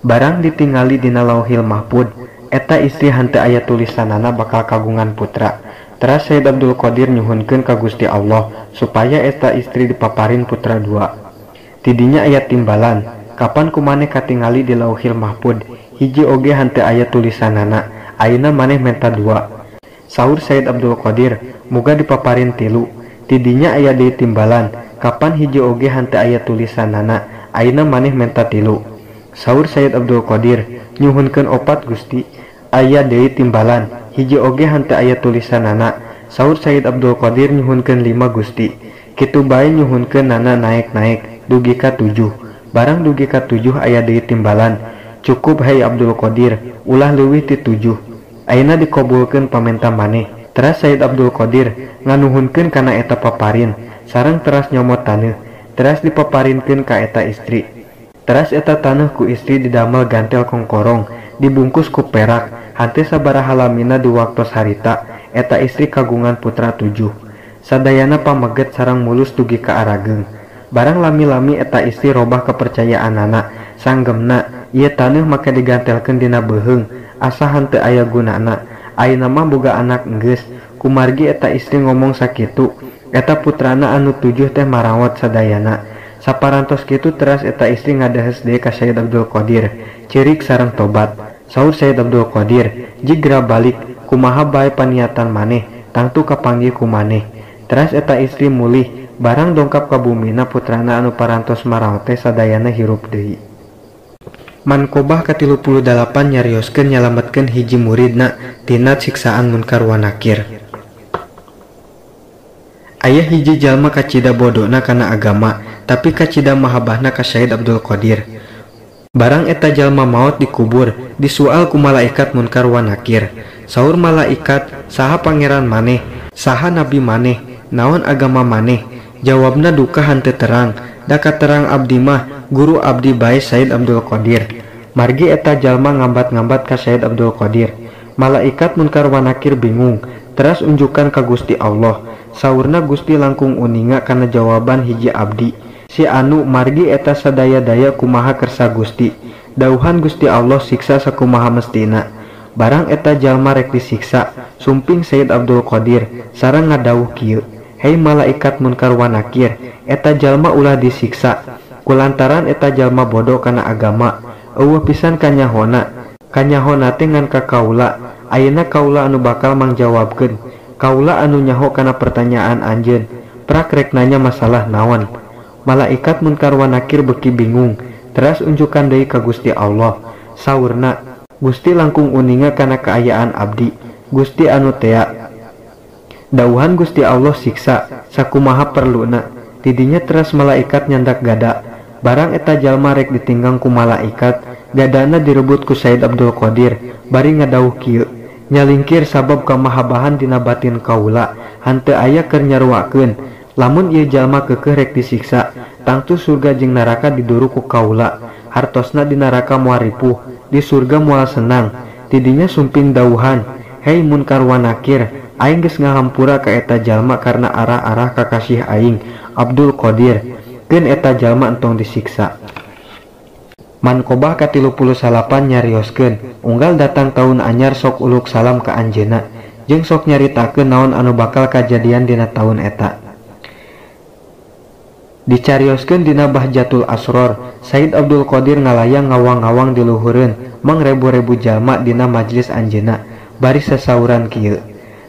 [SPEAKER 2] Barang ditingali dina Lauhil Mahfud, eta istri henteu aya tulisanana bakal kagungan putra. Teras Said Abdul Qadir nyuhunkeun ka Gusti Allah supaya eta istri dipaparin putra 2. Tidinya aya timbalan, kapan kumaneh katingali di Lauhil Mahfud, hiji oge henteu aya tulisanana, ayeuna maneh menta 2. Saur Said Abdul Qadir, muga dipaparin 3. Tidinya aya deui timbalan, kapan hiji oge henteu aya tulisanana, ayeuna maneh menta 3. Saur Said Abdul Qadir, nyuhunkeun 4 Gusti. Aya deui timbalan, hiji oge henteu aya tulisanana. Saur Said Abdul Qadir nyuhunkeun 5 Gusti. Kitu bae nyuhunkeun nana naek-naek dugi ka 7. Barang dugi ka 7 aya deui timbalan, cukup hai Abdul Qadir, ulah leuwih ti 7. Ayeuna dikabulkeun pamenta maneh. Teras Said Abdul Qadir nganuhunkeun kana eta paparin, sareng teras nyomot taneuh, teras dipaparinkeun ka eta istri. Teras eta taneuh ku istri didamel gantel kongkorong, dibungkus ku perak,
[SPEAKER 1] Henteu sabaraha lamina di waktos harita eta istri kagungan putra 7. Sadayana pameget sareng mulus dugi ka arageung. Barang lami-lami eta istri robah kepercayaanana, sanggemna ieu taneuh make digantelkeun dina beuheung, asa henteu aya gunana. Ayeuna mah boga anak enggeus. Kumargi eta istri ngomong sakitu, eta putrana anu 7 teh marawat sadayana. Saparantos kitu teras eta istri ngadehes deui ka Sayyid Abdul Qadir, ceurik sareng tobat. Saur Sayyid Abdul Qadir, "Jigra balik, kumaha bae paniatan maneh, tangtu kapanggih ku maneh." Teras eta istri mulih, barang dongkap ka bumina putrana anu parantos maraot teh sadayana hirup deui. Manqobah ka-38 nyarioskeun nyalametkeun hiji muridna tina siksaan Munkar wa Nakir. Aya hiji jalma kacida bodona kana agama, tapi kacida mahabahna ka Sayyid Abdul Qadir. Barang eta jalma maot dikubur, disual ku malaikat Munkar wa Nakir. Saur malaikat, saha pangeran maneh, saha nabi maneh, naon agama maneh? Jawabna duka henteu terang, da katerang abdi mah guru abdi bae Sayyid Abdul Qadir. Margi eta jalma ngambat-ngambat ka Sayyid Abdul Qadir. Malaikat Munkar wa Nakir bingung, teras unjukan ka Gusti Allah. Saurna Gusti langkung uninga kana jawaban hiji abdi. Si anu margi eta sadaya-daya kumaha kersa Gusti. Dauhan Gusti Allah siksa sakumaha mestina. Barang eta jalma rek disiksa, sumping Sayyid Abdul Qadir sareng ngadawuh kieu, "Hei malaikat Munkar wa Nakir, eta jalma ulah disiksa. Kulantaran eta jalma bodoh kana agama, eueuh pisan kanyahona. Kanyahona teh ngan ka kaula. Ayeuna kaula anu bakal mangjawabkeun. Kaula anu nyaho kana pertanyaan anjeun. Prak rek nanya masalah naon." Malaikat Munkar wa Nakir beki bingung, teras unjukan deui ka Gusti Allah. Saurna, "Gusti langkung uninga kana kaayaan abdi, Gusti anu tea." Dauhan Gusti Allah siksa sakumaha perluna. Tidinya teras malaikat nyandak gada. Barang eta jalma rek ditinggang ku malaikat, gadana direbut ku Sayyid Abdul Qadir, bari ngadawuh kieu, "Nyalingkir sabab kamahabahan dina batin kaula, henteu aya keur nyaruakeun. Lamun ieu jalma keukeuh rek disiksa, tangtu surga jeung neraka diduru ku kaula. Hartosna di neraka moal ripuh, di surga moal senang." Tidinya sumping dauhan, "Hei Munkar wa Nakir, aing geus ngahampura ka eta jalma karena arah-arah kakasih aing, Abdul Qadir. Keun eta jalma entong disiksa." Manqobah ka-38 nyarioskeun, unggal datang taun anyar sok uluk salam ka anjeunna, jeung sok nyaritakeun naon anu bakal kajadian dina taun eta. Dicarioskeun dina Bahjatul Asror, Sayyid Abdul Qadir ngalayang ngawang-ngawang di luhureun mangrebu-rebu jalma dina majlis anjeunna, bari sasauran kieu,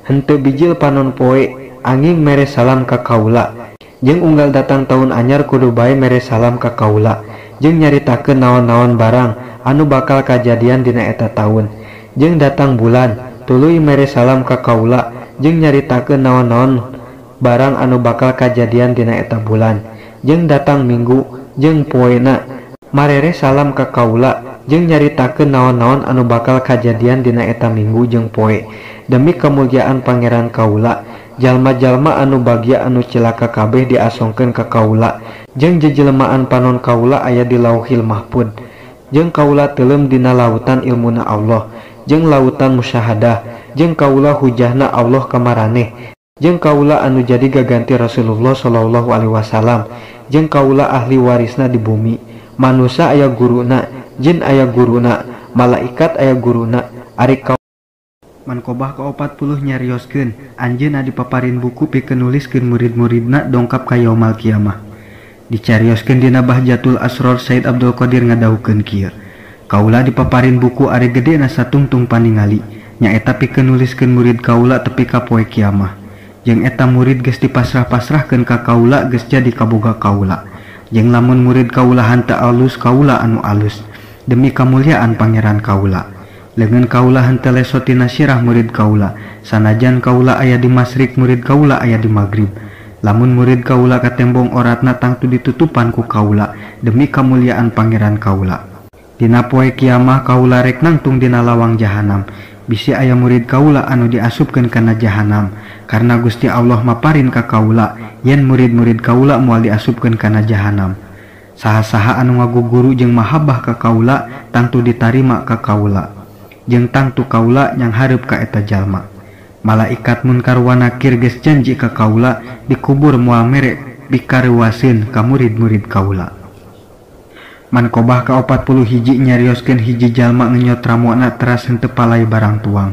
[SPEAKER 1] "Henteu bijil panon poe angin mere salam ka kaula, jeung unggal datang taun anyar kudu bae mere salam ka kaula, jeung nyaritakeun naon-naon barang anu bakal kajadian dina eta taun. Jeung datang bulan tuluy mere salam ka kaula, jeung nyaritakeun naon-naon barang anu bakal kajadian dina eta bulan. Jeung datang minggu jeung poena marere salam ka kaula, jeung nyaritakeun naon-naon anu bakal kajadian dina eta minggu jeung poe. Demi kemuliaan pangeran kaula, jalma-jalma anu bagya anu cilaka kabeh diasongkeun ka kaula, jeung jejelemaan panon kaula aya di Lauhil Mahfud. Jeung kaula teuleum dina lautan ilmuna Allah, jeung lautan musyahadah, jeung kaula hujahna Allah kamaraneh, jeung kaula anu jadi gaganti Rasulullah sallallahu alaihi wasallam, jeung kaula ahli warisna di bumi. Manusa aya guruna, jin aya guruna, malaikat aya guruna, ari kaula." Manqobah ka-40 nyarioskeun, anjeunna dipaparin buku pikeun nuliskeun murid-muridna dongkap ka yaumal kiamah. Dicarioskeun dina Bahjatul Asror, Sayyid Abdul Qadir ngadawuhkeun kieu, "Kaula dipaparin buku ari gedena satungtung paningali, nyaeta pikeun nuliskeun murid kaula tepi ka poe kiamah. Jeung eta murid geus dipasrah-pasrahkeun ka kaula geus jadi kaboga kaula. Jeung lamun murid kaula henteu alus, kaula anu alus, demi kamuliaan pangeran kaula. Leungeun kaula henteu leso tina sirah murid kaula, sanajan kaula aya di masyrik, murid kaula aya di magrib. Lamun murid kaula katembong oratna tangtu ditutupan ku kaula, demi kamuliaan pangeran kaula. Dina poe kiamah kaula rek nangtung dina lawang jahanam, bisi aya murid kaula anu diasupkeun kana jahanam, karena Gusti Allah maparin ka kaula yen murid-murid kaula moal diasupkeun kana jahanam. Saha-saha anu ngaguguru jeung mahabbah ka kaula tangtu ditarima ka kaula.
[SPEAKER 2] Jeung tangtu kaula nyanghareup ka eta jalma. Malaikat Munkar wa Nakir geus janji ka kaula dikubur moal mere pikareuwaseun ka murid-murid kaula. Manqobah ka 41 nyarioskeun hiji jalma ngenyot ramona teras henteu palai barang tuang.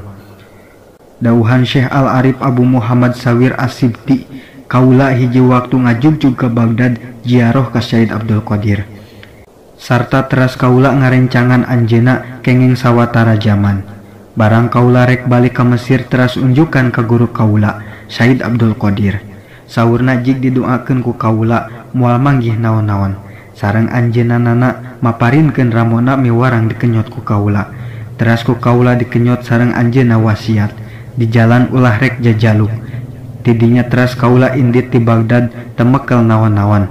[SPEAKER 2] Dauhan Syekh Al Arif Abu Muhammad Sawir As-Sibti kaula hiji waktu ngajugjug ka Baghdad ziarah ka Sayyid Abdul Qadir. Sarta teras kaula ngarencangan anjeunna kenging sawatara jaman. Barang kaula rek balik ka Mesir teras unjukan ka guru kaula Sayyid Abdul Qadir. Saurna jig didoakeun ku kaula moal manggih naon-naon. Sareng anjeunna nana maparinkeun ramona miwarang dikenyot ku kaula. Teras ku kaula dikenyot sareng anjeunna wasiat di jalan ulah rek jajaluk. Tidinya teras kaula indit ti Baghdad temekel naon-naon.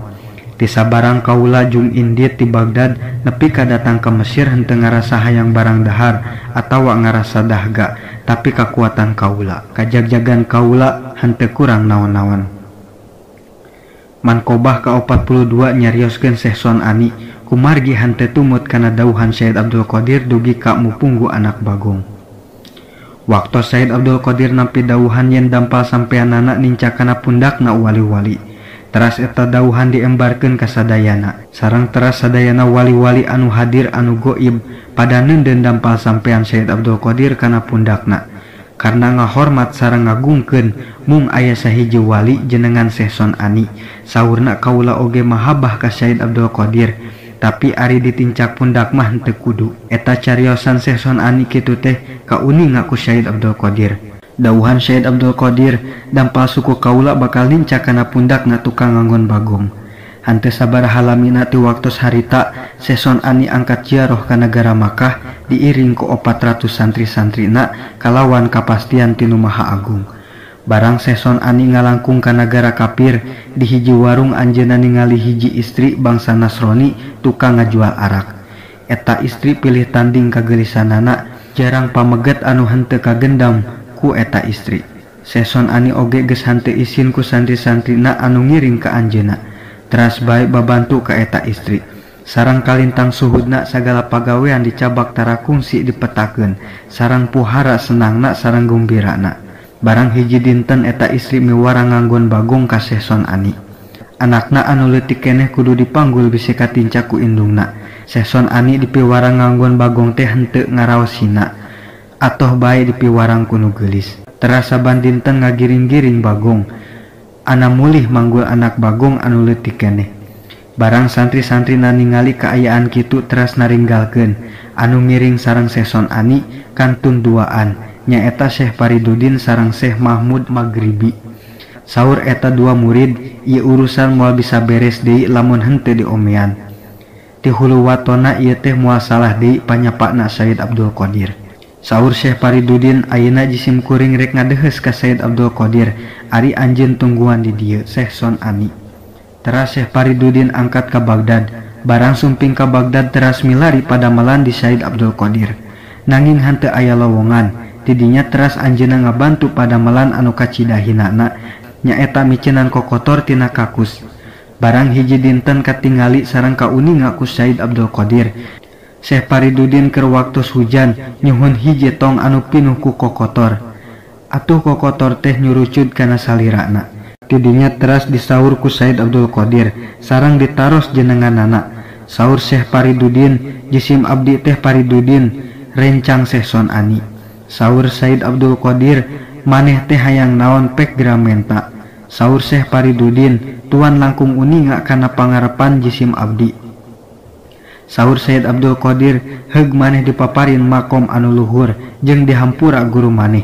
[SPEAKER 2] Ti sabarang kaula jung indit ti Baghdad nepi ka datang ka Mesir henteu ngarasa hayang barang dahar atawa ngarasa dahga, tapi kakuatan kaula, kajagjagan kaula henteu kurang naon-naon. Manqobah ka 42 nyarioskeun Syekh Sonani kumargi henteu tumut kana dauhan Sayyid Abdul Qadir dugi ka mupunggu anak bagong. Waktu Sayyid Abdul Qadir nampi dauhan yen dampal sampeanana nincakana pundakna wali-wali. Teras eta dauhan diembarkeun ka sadayana. Sareng teras sadayana wali-wali anu hadir anu goib pada neundeun dampal sampean Sayyid Abdul Qadir kana pundakna. Karena ngahormat sareng ngagungkeun mung aya sahiji wali jenengan Syekh Sonani. Saurna kaula oge mahabah ka Sayyid Abdul Qadir, tapi ari ditincak pundak mah henteu kudu. Eta cariosan Syekh Sonani kitu teh kauninga ku Sayyid Abdul Qadir. Dauhan Sayyid Abdul Qadir dampal suku kaula bakal nincak kana pundakna tukang nganggon bagong. Henteu sabaraha lamina ti waktos harita Syekh Sonani angkat ziarah ka nagara Makkah diiring ku 400 santri-santrina kalawan kapastian ti Nu Maha Agung. Barang Syekh Sonani ngalangkung ka nagara kafir di hiji warung anjeunna ningali hiji istri bangsa Nasrani tukang ngajual arak. Eta istri pilih tanding kagelisanana jarang pameget anu henteu kagendam ku eta istri. Syekh Sonani oge geus henteu isin ku santri-santrina anu ngiring ka anjeunna. Teras bae babantu ka eta istri. Sarang kalintang suhudna sagala pagawean dicabak tara kungsi dipetakeun. Sarang puhara senangna sarang gumbirana. Barang hiji dinten eta istri miwarang nganggon bagong ka Syekh Sonani. Anakna anu leutik keneh kudu dipanggul bisi katincak ku indungna. Syekh Sonani dipiwarang nganggon bagong teh henteu ngaraosina. Atoh bae dipiwarang ku nu geulis. Teras saban dinten ngagiring-giring bagong. Ana mulih manggul anak bagong anu leutik keneh. Barang santri-santrina ningali kaayaan kitu teras naringgalkeun. Anu ngiring sareng Syekh Sonani kantun duaan nyaeta Syekh Paridudin sareng Syekh Mahmud Maghribi. Saur eta dua murid ieu urusan moal bisa beres deui lamun henteu diomean. Ti hulu watona ieu teh moal salah deui panyapana Sayyid Abdul Qadir. Saur Syekh Paridudin ayeuna jisim kuring rek ngadeheus ka Sayyid Abdul Qadir ari anjeun tungguan di dieu Syekh Sonani. Teras Syekh Paridudin angkat ka Baghdad. Barang sumping ka Baghdad teras milari padamelan di Sayyid Abdul Qadir. Nanging henteu aya lowongan. Tidinya teras anjeunna ngabantu padamelan anu kacidahinana nyaeta miceunan kokotor tina kakus. Barang hiji dinten katingali sareng kauninga ku Sayyid Abdul Qadir. Syekh Paridudin keur waktos hujan nyuhun hiji tong anu pinuh ku kokotor. Atuh kokotor teh nyurucud kana salirana. Tidinya teras disaur ku Sayyid Abdul Qadir sareng ditaros jenenganana. Saur Syekh Paridudin jisim abdi teh Paridudin rencang Syekh Sonani. Saur Sayyid Abdul Qadir maneh teh hayang naon pek gramenta. Saur Syekh Paridudin tuan langkung uninga kana pangarepan jisim abdi. Saur Sayyid Abdul Qadir heug maneh dipaparin makom anu luhur jeung dihampura guru maneh.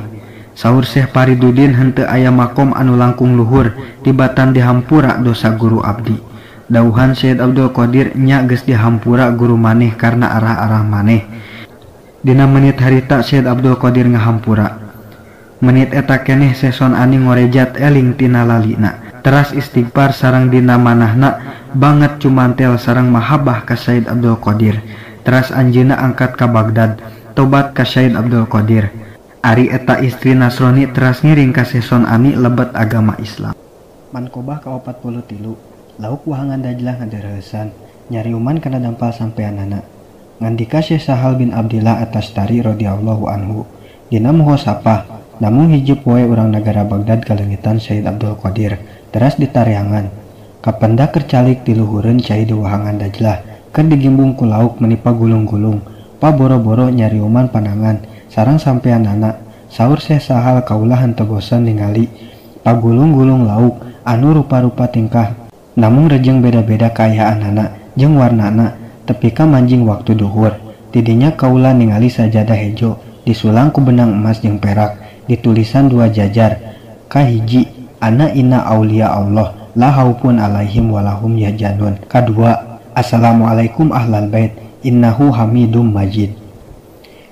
[SPEAKER 2] Saur Syekh Paridudin henteu aya makom anu langkung luhur tibatan dihampura dosa guru abdi. Dauhan Sayyid Abdul Qadir nya geus dihampura guru maneh karena arah-arah maneh. Dina menit harita Sayyid Abdul Qadir ngahampura. Menit eta keneh Syekh Sonani ngorejat eling tina lalina. Teras istighfar sareng dina manahna banget cumantel sareng mahabbah ka Sayyid Abdul Qadir. Teras anjeunna angkat ka Baghdad, tobat ka Sayyid Abdul Qadir. Ari eta istri Nasrani teras ngiring ka Syekh Sonani lebet agama Islam. Manqobah ka 43 lauk wahangan Dajlah ngadereusan nyariuman kana dampal sampeanana. Ngandika Syekh Sahal bin Abdillah At-Tastari radhiyallahu anhu dina muhasabah namung hiji poe urang nagara Baghdad kaleungitan Sayyid Abdul Qadir teras ditareangan. Kapenda keur calik di luhureun cai di wahangan Dajlah keur digimbung ku lauk menipa gulung-gulung paboro-boro nyariuman panangan sareng sampeanana. Saur Syekh Sahal kaulah henteu bosen ningali pagulung-gulung lauk anu rupa-rupa tingkah namung rejeng beda-beda kaayaanana jeung warnana tepi ka manjing waktu duhur. Tidinya kaula ningali sajadah hejo disulang ku benang emas jeung perak ditulisan dua jajar kahiji ana inna auliya Allah la haupun alaihim walahum yahzanun, kadua assalamualaikum ahlal bait innahu hamidum majid.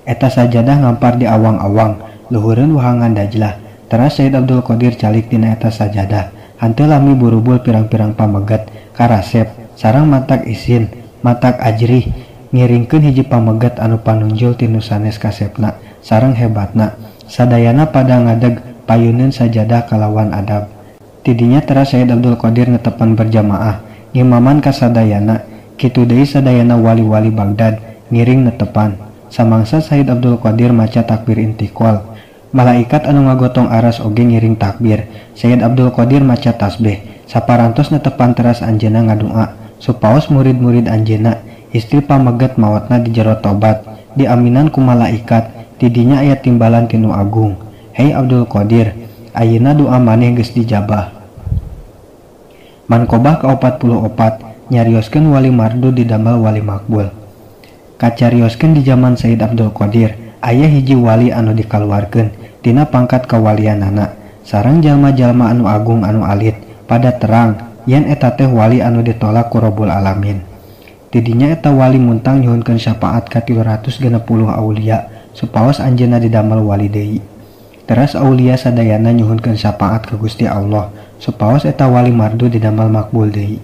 [SPEAKER 2] Eta sajadah ngampar di awang-awang luhureun wahangan Dajlah. Teras Sayyid Abdul Qadir calik dina eta sajadah hanteu lami burubul pirang-pirang pamegat karasep sareng matak isin matak ajrih ngiringkeun hiji pamegat anu panunjul tinu sanes kasepna sareng hebatna. Sadayana pada ngadeg payuneun sajadah kalawan adab. Tidinya teras Sayyid Abdul Qadir netepan berjamaah ngimaman ka sadayana. Kitu deui sadayana wali-wali Baghdad ngiring netepan. Samangsa Sayyid Abdul Qadir maca takbir intiqal, malaikat anu ngagotong aras oge ngiring takbir. Sayyid Abdul Qadir maca tasbih saparantos netepan teras anjeunna ngadua supaos murid-murid anjeunna istri pameget maotna di jero tobat diaminan ku malaikat. Tidinya aya timbalan tinu agung, hei Abdul Qadir, ayeuna doa maneh geus dijabah. Manqobah ka-44 nyarioskeun wali mardud didamel wali makbul. Kacarioskeun di zaman Sayyid Abdul Qadir aya hiji wali anu dikaluarkeun tina pangkat kawalianana sareng jalma-jalma anu agung anu alit pada terang yen eta teh wali anu ditolak ku Rabbul Alamin. Tidinya eta wali muntang nyuhunkeun syafaat ka 360 aulia supaos anjeunna didamel wali deui. Teras aulia sadayana nyuhunkeun syafaat ka Gusti Allah supaos eta wali mardud didamel makbul deui.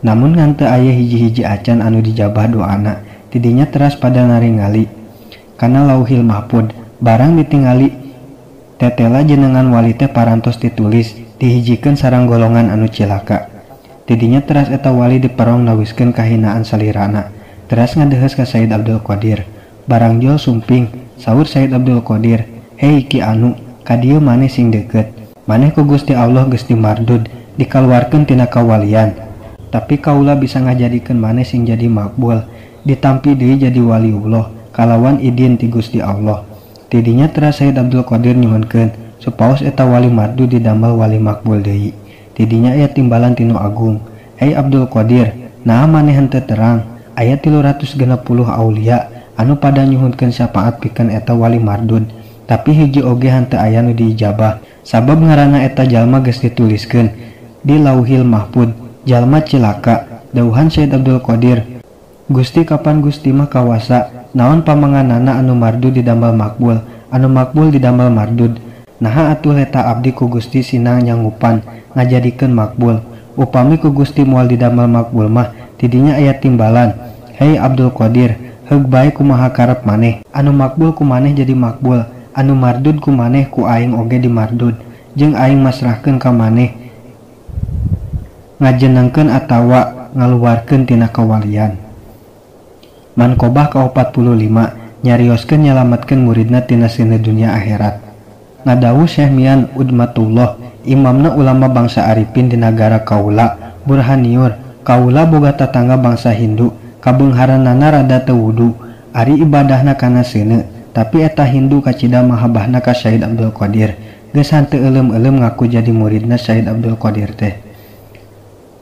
[SPEAKER 2] Namun ngan teu aya hiji-hiji acan anu dijabah doana. Tidinya teras pada naringali kana Lauhil Mahfud barang ditingali tetela jenengan wali teh parantos ditulis dihijikeun sareng golongan anu cilaka. Tidinya teras eta wali diperong nawiskeun kahinaan salirana. Teras ngadeheus ka Sayyid Abdul Qadir. Barang jol sumping saur Sayyid Abdul Qadir, hei ki anu ka dieu maneh sing deukeut. Maneh ku Gusti Allah geus dimardud dikaluarkeun tina kawalian. Tapi kaula bisa ngajadikeun maneh sing jadi makbul, ditampi deui jadi waliullah kalawan idin ti Gusti Allah. Tidinya teras Sayyid Abdul Qadir nyuhunkeun supaos eta wali mardud didamel wali makbul deui. Tidinya aya timbalan tinu agung, hei Abdul Qadir, naha maneh henteu terang aya 360 aulia anu pada nyuhunkeun syafaat pikeun eta wali mardud, tapi hiji oge henteu aya nu diijabah sabab ngaranna eta jalma geus dituliskeun di Lauhil Mahfud jalma cilaka. Dauhan Sayyid Abdul Qadir, Gusti kapan Gusti mah kawasa naon pamanganana anu mardud didamel makbul, anu makbul didamel mardud. Naha atuh leta abdi ku Gusti sinang nyangupan ngajadikeun makbul. Upami ku Gusti moal didamel makbul mah tidinya aya timbalan, hei Abdul Qadir, heug bae kumaha karep maneh, anu makbul ku maneh jadi makbul, anu mardud ku maneh ku aing oge dimardud, jeung aing masrahkeun ka maneh ngajenengkeun atawa ngaluarkeun tina kawalian. Manqobah ka-45 nyarioskeun nyalametkeun muridna tina seuneu dunia akhirat. Ngadawuh Syekh Mian Udmatullah, imamna ulama bangsa Arifin di nagara kaula Burhaniur. Kaula boga tatangga bangsa Hindu, kabeungharanana rada teu wudu, ari ibadahna kana seuneu, tapi eta Hindu kacida mahabahna ka Sayyid Abdul Qadir. Geus hanteu euleum-euleum ngaku jadi muridna Sayyid Abdul Qadir teh.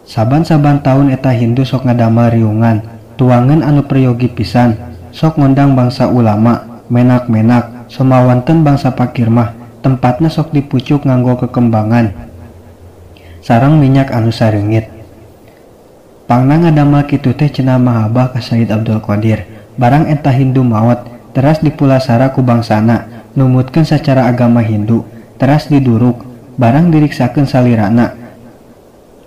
[SPEAKER 2] Saban-saban taun eta Hindu sok ngadamel riungan, tuangan anu peryogi pisan, sok ngondang bangsa ulama, menak-menak, somawanten bangsa pakir mah, tempatna sok dipucuk nganggo kekembangan sareng minyak anu sareungit. Pangna ngadamel kitu teh cenah mahabah ka Sayyid Abdul Qadir. Barang eta Hindu maot, teras dipulasara ku bangsana, numutkeun sacara agama Hindu, teras diduruk, barang diriksakeun salirana.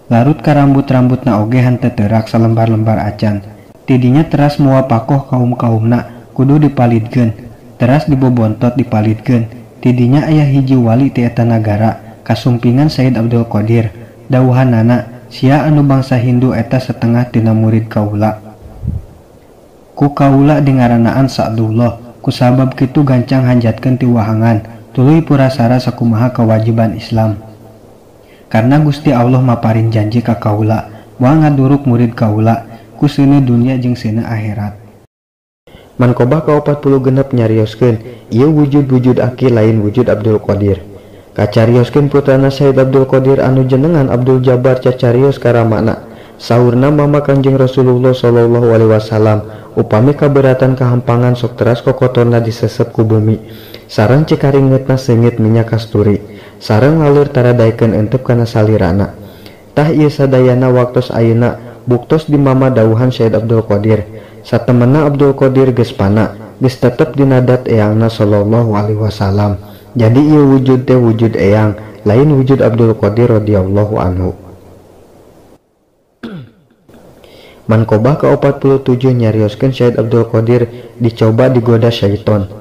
[SPEAKER 2] Larut ka rambut-rambutna oge henteu teurak salembar-lembar acan. Tidinya teras moal pakoh kaum-kaumna kudu dipalidkeun, teras dibobontot dipalidkeun. Tidinya aya hiji wali ti eta nagara kasumpingan Sayyid Abdul Qadir. Dawuhanana sia anu bangsa Hindu eta setengah tina murid kaula. Ku kaula dingaranaan Sa'dullah kusabab kitu gancang hanjatkeun ti wahangan tuluy purasara sakumaha kewajiban Islam. Karena Gusti Allah maparin janji ka kaula moal ngaduruk murid kaula ku seuneu dunya jeung seuneu akhirat. Manqobah ka-46 nyarioskeun ieu wujud-wujud aki lain wujud Abdul Qadir. Kacarioskeun putrana Said Abdul Qadir anu jenengan Abdul Jabbar cacarios karamana. Saurna mama Kangjeng Rasulullah sallallahu alaihi wasallam upami kaberatan kahampangan sok teras kokotorna disesep ku bumi sareng cikaringetna seungit minyak kasturi sareng lalur taradaikeun entep kana salirana. Tah ieu sadayana waktos ayeuna buktos di mama dauhan Syed Abdul Qadir. Satemena Abdul Qadir geus pana geus tetep dinadat eyangna sallallahu alaihi wasallam. Jadi ieu wujud teh wujud eyang lain wujud Abdul Qadir radhiyallahu anhu. Manqobah ka-47 nyarioskeun Syed Abdul Qadir dicoba digoda syaiton.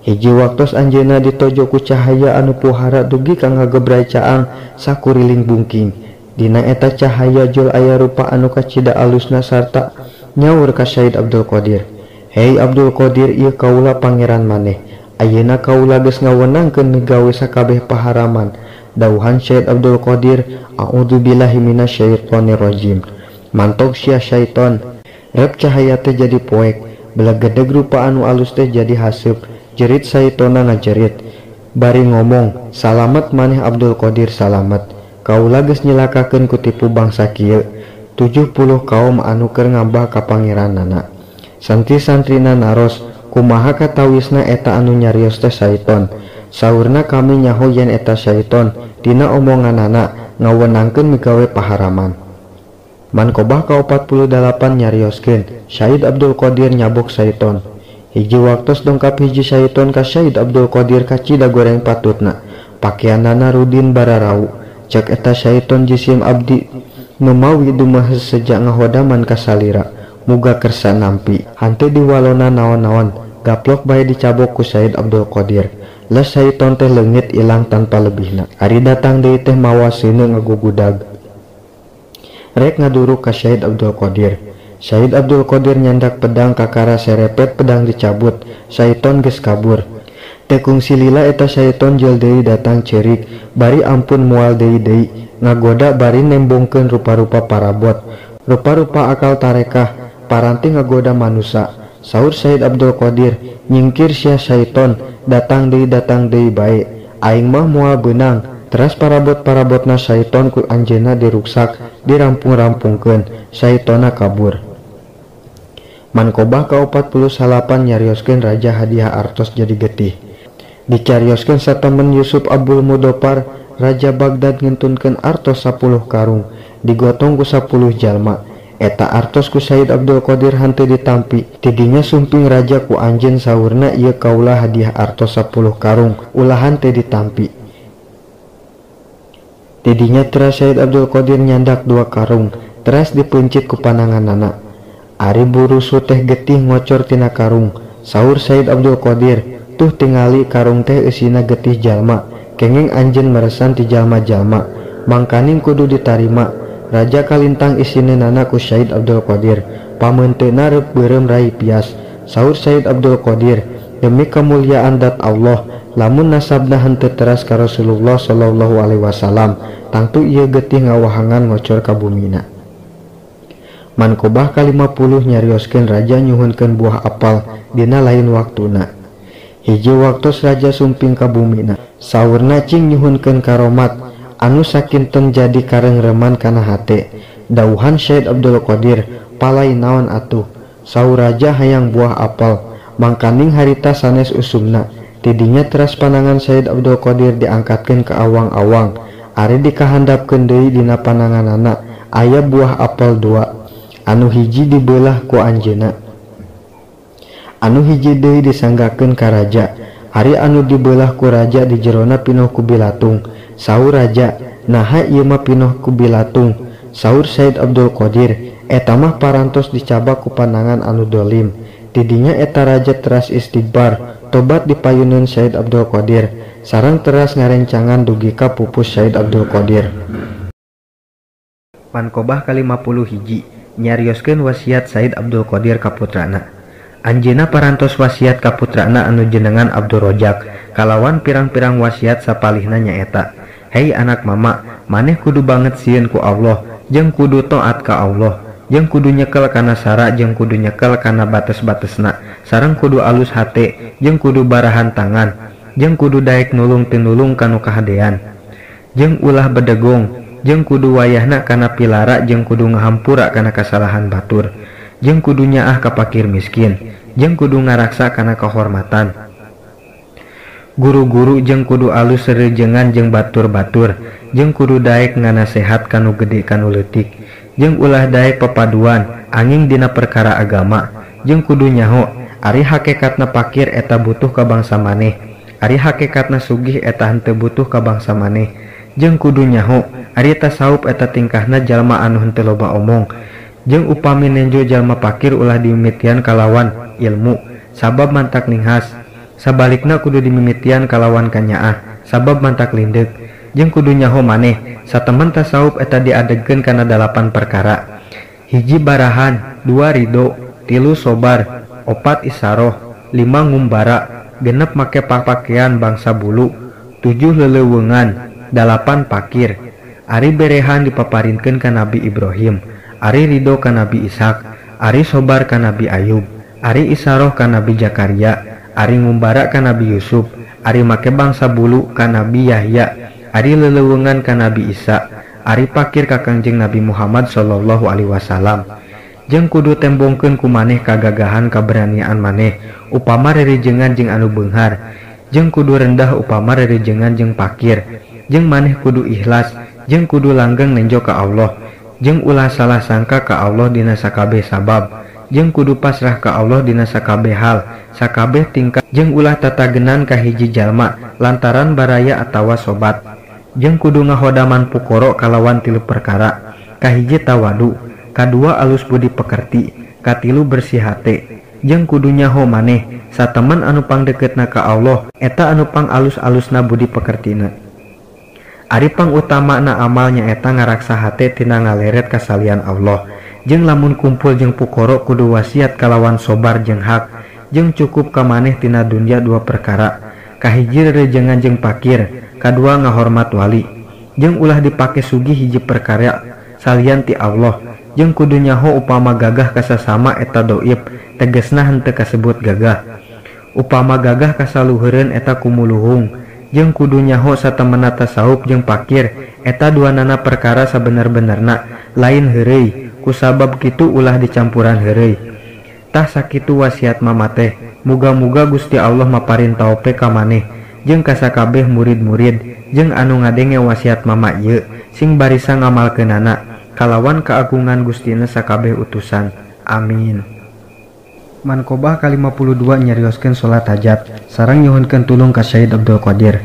[SPEAKER 2] Hiji waktos anjeunna ditojo ku cahaya anu puhara dugi ka ngagebray caang sakuriling bungking. Dina eta cahaya jol aya rupa anu kacida alusna sarta nyaur ka Syed Abdul Qadir. Hei Abdul Qadir, ieu kaula pangeran maneh. Ayeuna kaula geus ngawenangkeun migawe sakabeh paharaman. Dauhan Syed Abdul Qadir, a'udzubillahi minasyaitonir rajim. Mantok sia syaiton. Rep cahaya teh jadi poek, belegedeg rupa anu alus teh jadi haseup. Jerit syaitona ngajerit. Bari ngomong, salamet maneh Abdul Qadir salamet. Kaula geus nyilakakeun ku tipu bangsa kieu. 70 kaum anu keur ngabah ka pangeranana. Santri-santrina naros, kumaha katawisna eta anu nyarios teh syaiton. Saurna kami nyaho yen eta syaiton dina omonganana ngawenangkeun migawe paharaman. Manqobah ka-48 nyarioskeun Syed Abdul Qadir nyabok syaiton. Hiji waktos dongkap hiji syaiton ka Syed Abdul Qadir kacida goreng patutna. Pakeanana rudin bararau. Cek eta syaiton jisim abdi numawi dumahes sejak ngahodaman ka salira. Muga kersa nampi. Hanteu diwalona naon-naon. Gaplok bae dicabok ku Syed Abdul Qadir. Les syaiton teh leungit ilang tanpa lebihna. Ari datang deui teh mawa seuneu ngagugudag. Rek ngaduruk ka Syed Abdul Qadir. Syed Abdul Qadir nyandak pedang kakara serepet pedang dicabut. Syaiton geus kabur. Teu kungsi lila eta syaiton jeul deui datang ceurik bari ampun moal deui deui ngagoda bari nembongkeun rupa-rupa parabot. Rupa-rupa akal tarekah paranti ngagoda manusa. Saur Syed Abdul Qadir nyingkir sia syaiton datang deui bae. Aing mah moal beunang. Teras parabot-parabotna syaiton ku anjeunna diruksak, dirampung-rampungkeun, syaitonna kabur. Manqobah ka-48 nyarioskeun raja hadiah artos jadi getih. Dicarioskeun satemen Yusuf Abul Mudofar, raja Baghdad ngentunkeun artos 10 karung, digotong ku 10 jalma. Eta artos ku Syed Abdul Qadir hanteu ditampi. Tidinya sumping raja ku anjeun saurna ieu kaula hadiah artos 10 karung, ulah hanteu ditampi. Tidinya teras Syed Abdul Qadir nyandak 2 karung, teras dipencit ku pananganana. Ari burusu teh getih ngocor tina karung. Saur Syed Abdul Qadir, tuh tingali karung teh eusina getih jalma, kenging anjeun meresan ti jalma-jalma, mangkaning kudu ditarima. Raja kalintang isineunana ku Syed Abdul Qadir, pameunteuna reup beureum rai pias. Saur Syed Abdul Qadir, demi kemuliaan dat Allah, lamun nasabna henteu teras ka Rasulullah sallallahu alaihi wasallam, tangtu ieu getih ngawahangan ngocor ka bumina. Manqobah ka-50 nyarioskeun raja nyuhunkeun buah apal dina lain waktuna. Hiji waktos raja sumping ka bumina, saurna cing nyuhunkeun karomat anu sakinten jadi karengreman kana hate. Dauhan Syed Abdul Qadir, palai naon atuh? Saur raja hayang buah apal, mangkaning harita sanes usumna. Tidinya teras panangan Syed Abdul Qadir diangkatkeun ke awang-awang. Ari dikahandapkeun deui dina pananganana aya buah apel 2, anu hiji dibelah ku anjeunna, anu hiji deui disanggakeun ka raja. Ari anu dibelah ku raja di jerona pinoh ku bilatung. Saur raja, naha ieu mah pinoh ku bilatung? Saur Syed Abdul Qadir, eta mah parantos dicabak ku panangan anu dolim. Tidinya eta raja teras istighfar, tobat dipayuneun Syed Abdul Qadir, sareng teras ngarencangan dugi ka pupus Syed Abdul Qadir. Manqobah ka-51 nyarioskeun wasiat Syed Abdul Qadir ka putrana. Anjeunna parantos wasiat ka putrana anu jenengan Abdul Rojak kalawan pirang-pirang wasiat sapalihna nyaeta, "Hei anak mama, maneh kudu banget sieun ku Allah, jeung kudu taat ka Allah, jeung kudu nyekel kana sara jeung kudu nyekel kana bates-batesna, sareng kudu alus hate jeung kudu barahan tangan, jeung kudu daek nulung tinulung kanu kahadean, jeung ulah bedegong, jeung kudu wayahna kana pilara jeung kudu ngahampura kana kasalahan batur, jeung kudu nyaah ka pakir miskin, jeung kudu ngaraksa kana kehormatan guru-guru, jeung kudu alus serejengan jeung batur-batur, jeung kudu daek nganasehat kanu gede kanu leutik, jeung ulah daek papaduan angin dina perkara agama, jeung kudu nyaho ari hakikatna pakir eta butuh ka bangsa maneh, ari hakikatna sugih eta henteu butuh ka bangsa maneh, jeung kudu nyaho ari tasawuf eta tingkahna jalma anu henteu loba omong, jeung upami nenjo jalma pakir ulah dimimitian kalawan ilmu sabab mantak ninghas, sabalikna kudu dimimitian kalawan kanyaah sabab mantak lindeuk, jeung kudu nyaho maneh satemen tasawuf eta diadegkeun kana 8 perkara: hiji barahan, 2 ridho, 3 sobar, 4 isaroh, 5 ngumbara, 6 make papakean bangsa bulu, 7 leleuweungan, 8 pakir. Ari berehan dipaparinkeun ka Nabi Ibrahim, ari ridho ka Nabi Ishak, ari sobar ka Nabi Ayub, ari isaroh ka Nabi Zakaria, ari ngumbara ka Nabi Yusuf, ari make bangsa bulu ka Nabi Yahya, ari leleuweungan ka Nabi Isa, ari pakir ka Kangjeng Nabi Muhammad sallallahu alaihi wasallam. Jeung kudu tembongkeun ku maneh kagagahan kaberanian maneh upama rerijengan jeung anu beunghar, jeung kudu rendah upama rerijengan jeung pakir, jeung maneh kudu ikhlas, jeung kudu langgeng nenjo ka Allah, jeung ulah salah sangka ka Allah dina sakabeh sabab, jeung kudu pasrah ka Allah dina sakabeh hal, sakabeh tingkah, jeung ulah tatagenan ka hiji jalma lantaran baraya atawa sobat, jeung kudu ngahodaman pukoro kalawan 3 perkara: kahiji tawadu, kadua alus budi pekerti, katilu bersih hate. Jeung kudu nyaho maneh satemen anu pangdeukeutna ka Allah eta anu pang alus-alusna budi pekertina. Ari pangutamana amalnya eta ngaraksa hate tina ngaleret kasalian Allah, jeung lamun kumpul jeung pukoro kudu wasiat kalawan sobar jeung hak, jeung cukup ka maneh tina dunya 2 perkara: kahiji rerejengan jeung pakir, kadua ngahormat wali, jeung ulah dipake sugih hiji perkara salian ti Allah, jeung kudu nyaho upama gagah kasasama eta doib tegesna henteu kasebut gagah, upama gagah kasaluhureun eta kumuluhung, jeung kudu nyaho satemena tasawuf jeung pakir eta duanana perkara sabener-benerna lain heureuy, kusabab kitu ulah dicampuran heureuy. Tah sakitu wasiat mama teh, muga-muga Gusti Allah maparin taufik ka maneh jeung ka sakabeh murid-murid jeung anu ngadenge wasiat mama ieu sing barisa ngamalkeunana kalawan keagungan Gustina sakabeh utusan. Amin. Manqobah ka-52 nyarioskeun salat hajat sareng nyuhunkeun tulung ka Syed Abdul Qadir.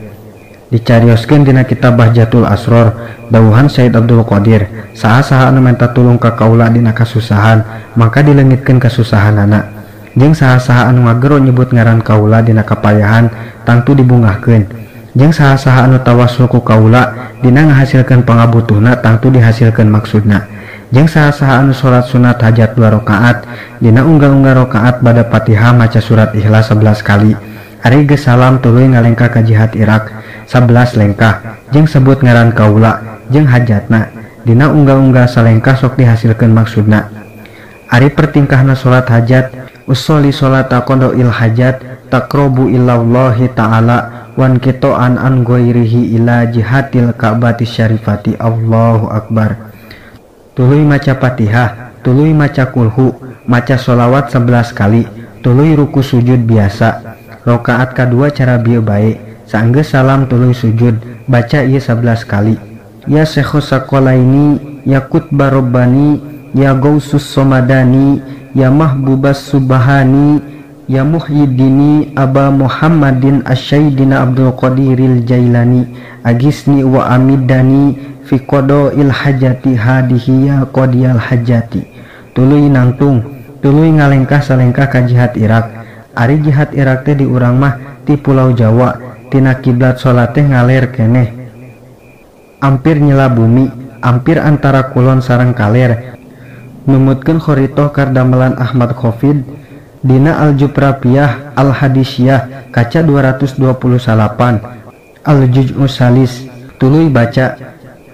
[SPEAKER 2] Dicarioskeun dina kitab Bahjatul Asror dawuhan Syed Abdul Qadir, saha-saha anu menta tulung ka kaula dina kasusahan maka dileungitkeun kasusahanana, jeung saha-saha anu ngagero nyebut ngaran kaula dina kapayahan tangtu dibungahkeun, jeung saha-saha anu tawassul ku kaula dina ngahasilkeun pangabutuhna tangtu dihasilkeun maksudna, jeung saha-saha anu salat sunat hajat 2 rakaat dina unggal-unggal rakaat bada Fatihah maca surat Ikhlas 11 kali, ari geus salam tuluy ngalengkah ka jihad Irak 11 lengkah jeung sebut ngaran kaula jeung hajatna dina unggal-unggal salengkah sok dihasilkeun maksudna. Ari pertingkahna salat hajat, usolli salata qada'il hajat taqrabu ilallahi ta'ala wan qita'an an ghairihi ila jihatil ka'bati syarifati. Allahu akbar. Tuluy maca Fatihah, tuluy maca kulhu, maca sholawat 11 kali, tuluy ruku sujud biasa. Rakaat kadua cara bieu bae, saenggeus salam tuluy sujud, baca ieu 11 kali. Ya Syekh Sakolaini, ya Qutba Rabbani, ya Gausus Somadani, ya Mahbubas Subhani, ya Muhyiddini Aba Muhammadin Asyaidina Abdul Qadiril Jailani, agisni wa amidani fi qada'il hajati hadihi ya qadiyal hajati. Tuluy nangtung, tuluy ngalengkah salengkah ka jihad Irak. Ari jihad Irak teh di urang mah ti Pulau Jawa, tina kiblat salat teh ngaler keneh, ampir nyela bumi, ampir antara kulon sareng kaler. Numutkeun khoritoh kardamelan Ahmad Khofid Dina Al-Juprapiyah Al-Hadisiyah kaca 228 Al-Juz'u Salis tuluy baca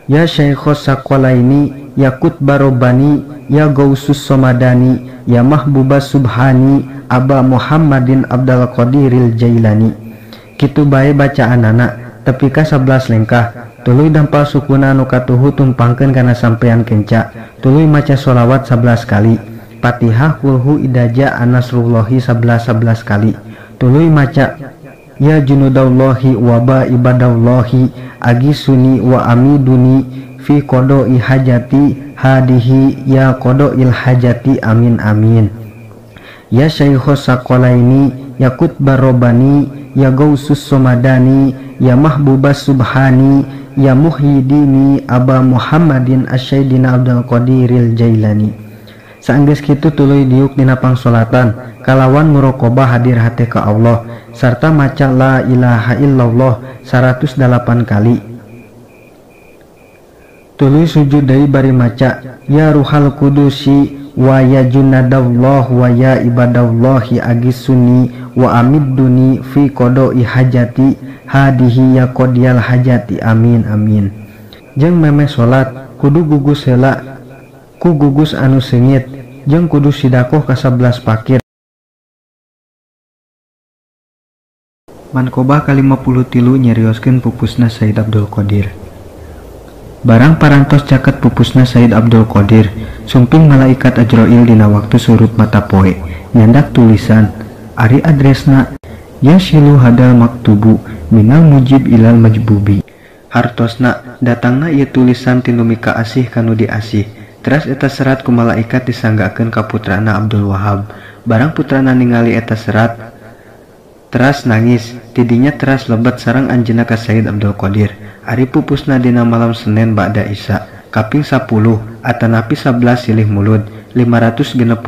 [SPEAKER 2] ya Syekhos Sakolaini ya Qutbarobani ya Gausus Somadani ya Mahbubas Subhani Aba Muhammadin Abdul Qadiril Jailani. Kitu bae bacaanana tepi ka 11 lengkah. Tuluy dampal sukuna anu katuhu tumpangkeun kana sampean kenca. Tuluy maca sholawat 11 kali. Fatihah kulhu idaja anasrullahi 11 kali. Tuluy maca ya junudallahi wa ba ibadallahi agisuni wa amiduni fi qada'i hajati hadihi ya qada'il hajati amin amin. Ya Syekhos Sakolaini ya Qutbarobani ya Gausus Somadani ya Mahbubas Subhani ya Muhyiddini Aba Muhammadin Asyaidina Abdul Qadiril Jailani. Saenggeus kitu tuluy diuk dina pangsolatan kalawan muraqabah hadir hate ka Allah sarta maca la ilaha illallah 108 kali. Tuluy sujud deui bari maca ya ruhal kudusi wa ya junadallah wa ya ibadallahi agisuni wa amidduni fi qada'i hajati hadihi ya qadiyal hajati amin amin. Jeung memeh salat kudu gugus heula ku gugus anu seungit jeung kudu sidakoh ka 11 pakir. Manqobah ka-53 nyarioskeun pupusna Said Abdul Qadir. Barang parantos caket pupusna Said Abdul Qadir, sumping malaikat Ajrail dina waktu surut mata poe, nyandak tulisan ari adresna yasilu hadal maktubu minal mujib ilal majbubi. Hartosna datangna ieu tulisan tinu mika asih kanu diasih. Teras eta serat ku malaikat disanggakeun ka putrana Abdul Wahab. Barang putrana ningali eta serat teras nangis, tidinya teras lebet sareng anjeunna ka Said Abdul Qadir. Ari pupusna dina malam Senin ba'da Isya kaping 10 atanapi 11 silih mulud 561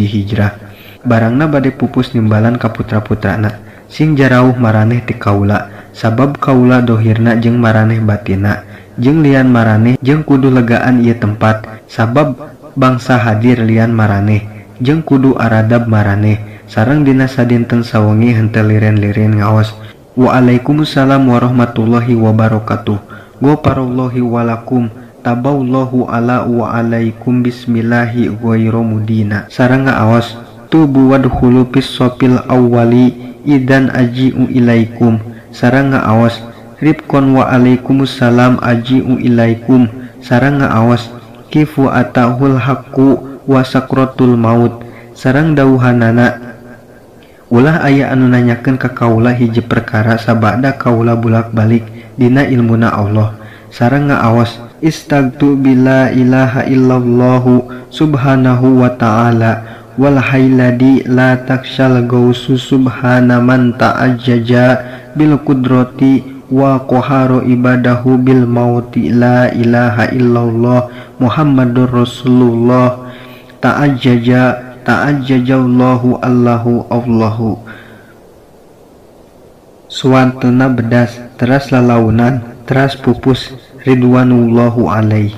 [SPEAKER 2] Hijrah. Barangna bade pupus nimbalan ka putra-putrana sing jarauh maraneh ti kaula, sabab kaula dohirna jeung maraneh batina jeung lian maraneh jeung kudu legaan ieu tempat, sabab bangsa hadir lian maraneh jeung kudu aradab maraneh sareng dina sadinten sawengi henteu liren-liren ngaos. Waalaikumsalam warahmatullahi wabarakatuh. Ghafarullahi walakum taballahu ala wa alaikum bismillahi ghairu mudina. Sareng ngaos tubu wadkhulu fis sofil awwali idan aji'u ilaikum. Sareng ngaos ribkon wa alaikumussalam aji'u ilaikum. Sareng ngaos kifu atahul haqqu wa sakratul maut. Sareng dawuhanana ulah aya anu nanyakeun ka kaula hiji perkara sabada kaula bulak-balik dina ilmuna Allah. Sareng ngaaos istagtu bila ilaha illallahu subhanahu wa ta'ala wal hailadi la takshal gausu subhana man ta'ajjaja bil qudrati wa qahara ibadahu bil mauti la ilaha illallah Muhammadur Rasulullah ta'ajjaja ta'ajjajallahu Allahu Allahu. Suwantena bedas teras lalaunan teras pupus ridwanullahu alaih.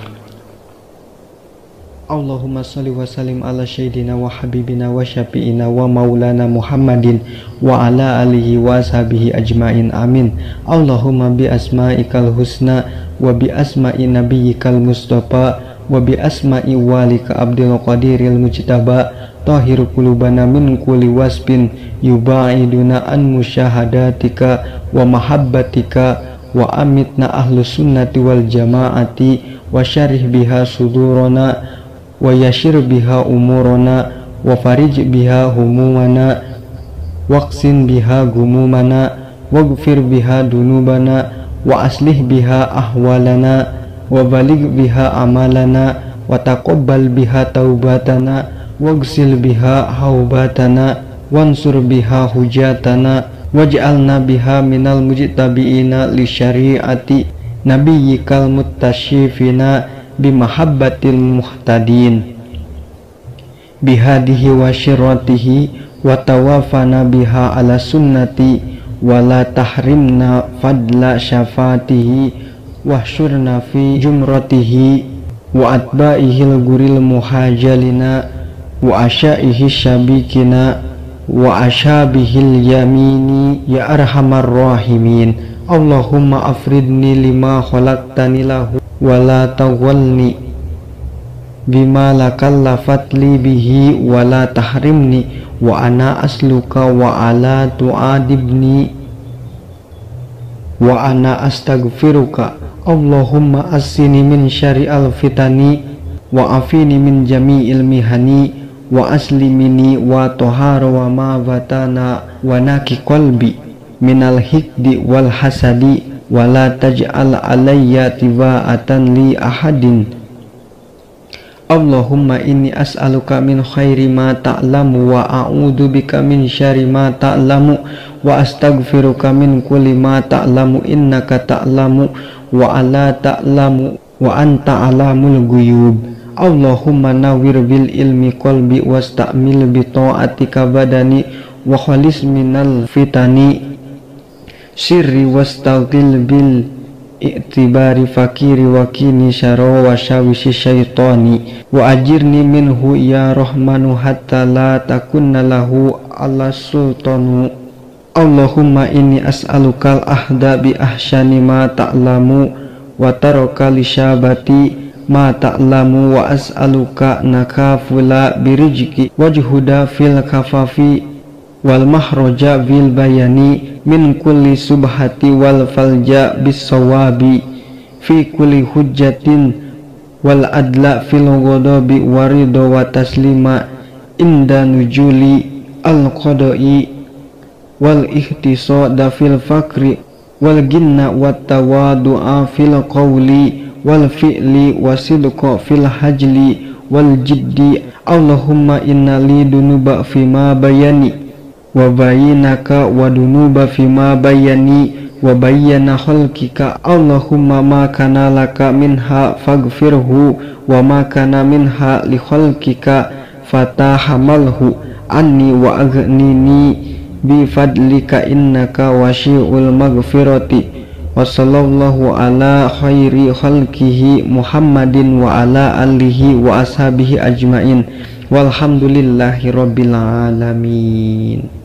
[SPEAKER 2] Allahumma sholli wa sallim ala sayyidina wa habibina wa syafi'ina wa maulana Muhammadin wa ala alihi wa ashabihi ajmain amin. Allahumma bi asma'ikal husna wa bi asma'i nabiyyikal mustafa wa bi asma'i walika Abdul Qadiril Mujtaba tahhir qulubana min kulli wasbin yubaiduna an musyahadatika wa mahabbatika wa amitna ahlus sunnati wal jamaati wa syarih biha sudurana wa yashir biha umurana wa farij biha humumana waqsin biha gumumana waghfir biha dunubana wa aslih biha ahwalana wa baligh biha amalana wa taqabbal biha taubatana waghsil biha haubatana wansur biha hujatana waj'alna biha minal mujtabiina li syariati nabiyyikal muttashifina bimahabbatil muhtadin bihadihi wa syiratihi wa tawafana biha ala sunnati wa la tahrimna fadla syafaatihi wahsyurna fi jumratihi wa atba'ihil guril muhajalina wa asyaihi syabikina
[SPEAKER 1] wa ashabihil yamini ya arhamar rahimin. Allahumma afridni lima khalaqtani lahu wa la taghwalni bima lakallafat li bihi wa la tahrimni wa ana asluka wa ala tu'adibni wa ana astaghfiruka. Allahumma asini min syari'al fitani wa afini min jami'il mihani wa aslimini wa tohara wa ma batana wa naki qalbi minal hikdi wal hasadi wa la taj'al alayya tiba'atan li ahadin. Allahumma inni as'aluka min khairi ma ta'lamu wa a'udzu bika min syarri ma ta'lamu wa astaghfiruka min kulli ma ta'lamu innaka ta'lamu wa ala ta'lamu wa anta alamul ghuyub. Allahumma nawwir bil ilmi qalbi wasta'mil bi ta'atika badani wa khalis minal fitani sirri wastaghil bil i'tibari fakiri wa kini syara wa syawisi syaitani wa ajirni minhu ya rahmanu hatta la takunna lahu ala sultanu. Allahumma inni as'alukal ahda bi ahsani ma ta'lamu wa taraka li syabati ma ta'lamu wa as'aluka nakafula birijki wajhuda fil kafafi wal mahroja bil bayani min kulli subhati wal falja bis sawabi fi kulli hujjatin wal adla fil ghadabi warido wa taslima inda nujuli al qada'i wal ihtisada fil fakri wal ginna wat tawadu'a fil qawli wal fi'li wasidqa fil hajli wal jiddi. Allahumma inna li dunuba fima bayani wa bayinaka wa dunuba fima bayani wa bayyana khalqika. Allahumma ma kana laka minha faghfirhu wa ma kana minha li khalqika fatahamalhu anni wa aghnini bi fadlika innaka wasi'ul maghfirati. Wa sallallahu ala khairi khalqihi Muhammadin wa ala alihi wa ashabihi ajmain. Walhamdulillahi rabbil alamin.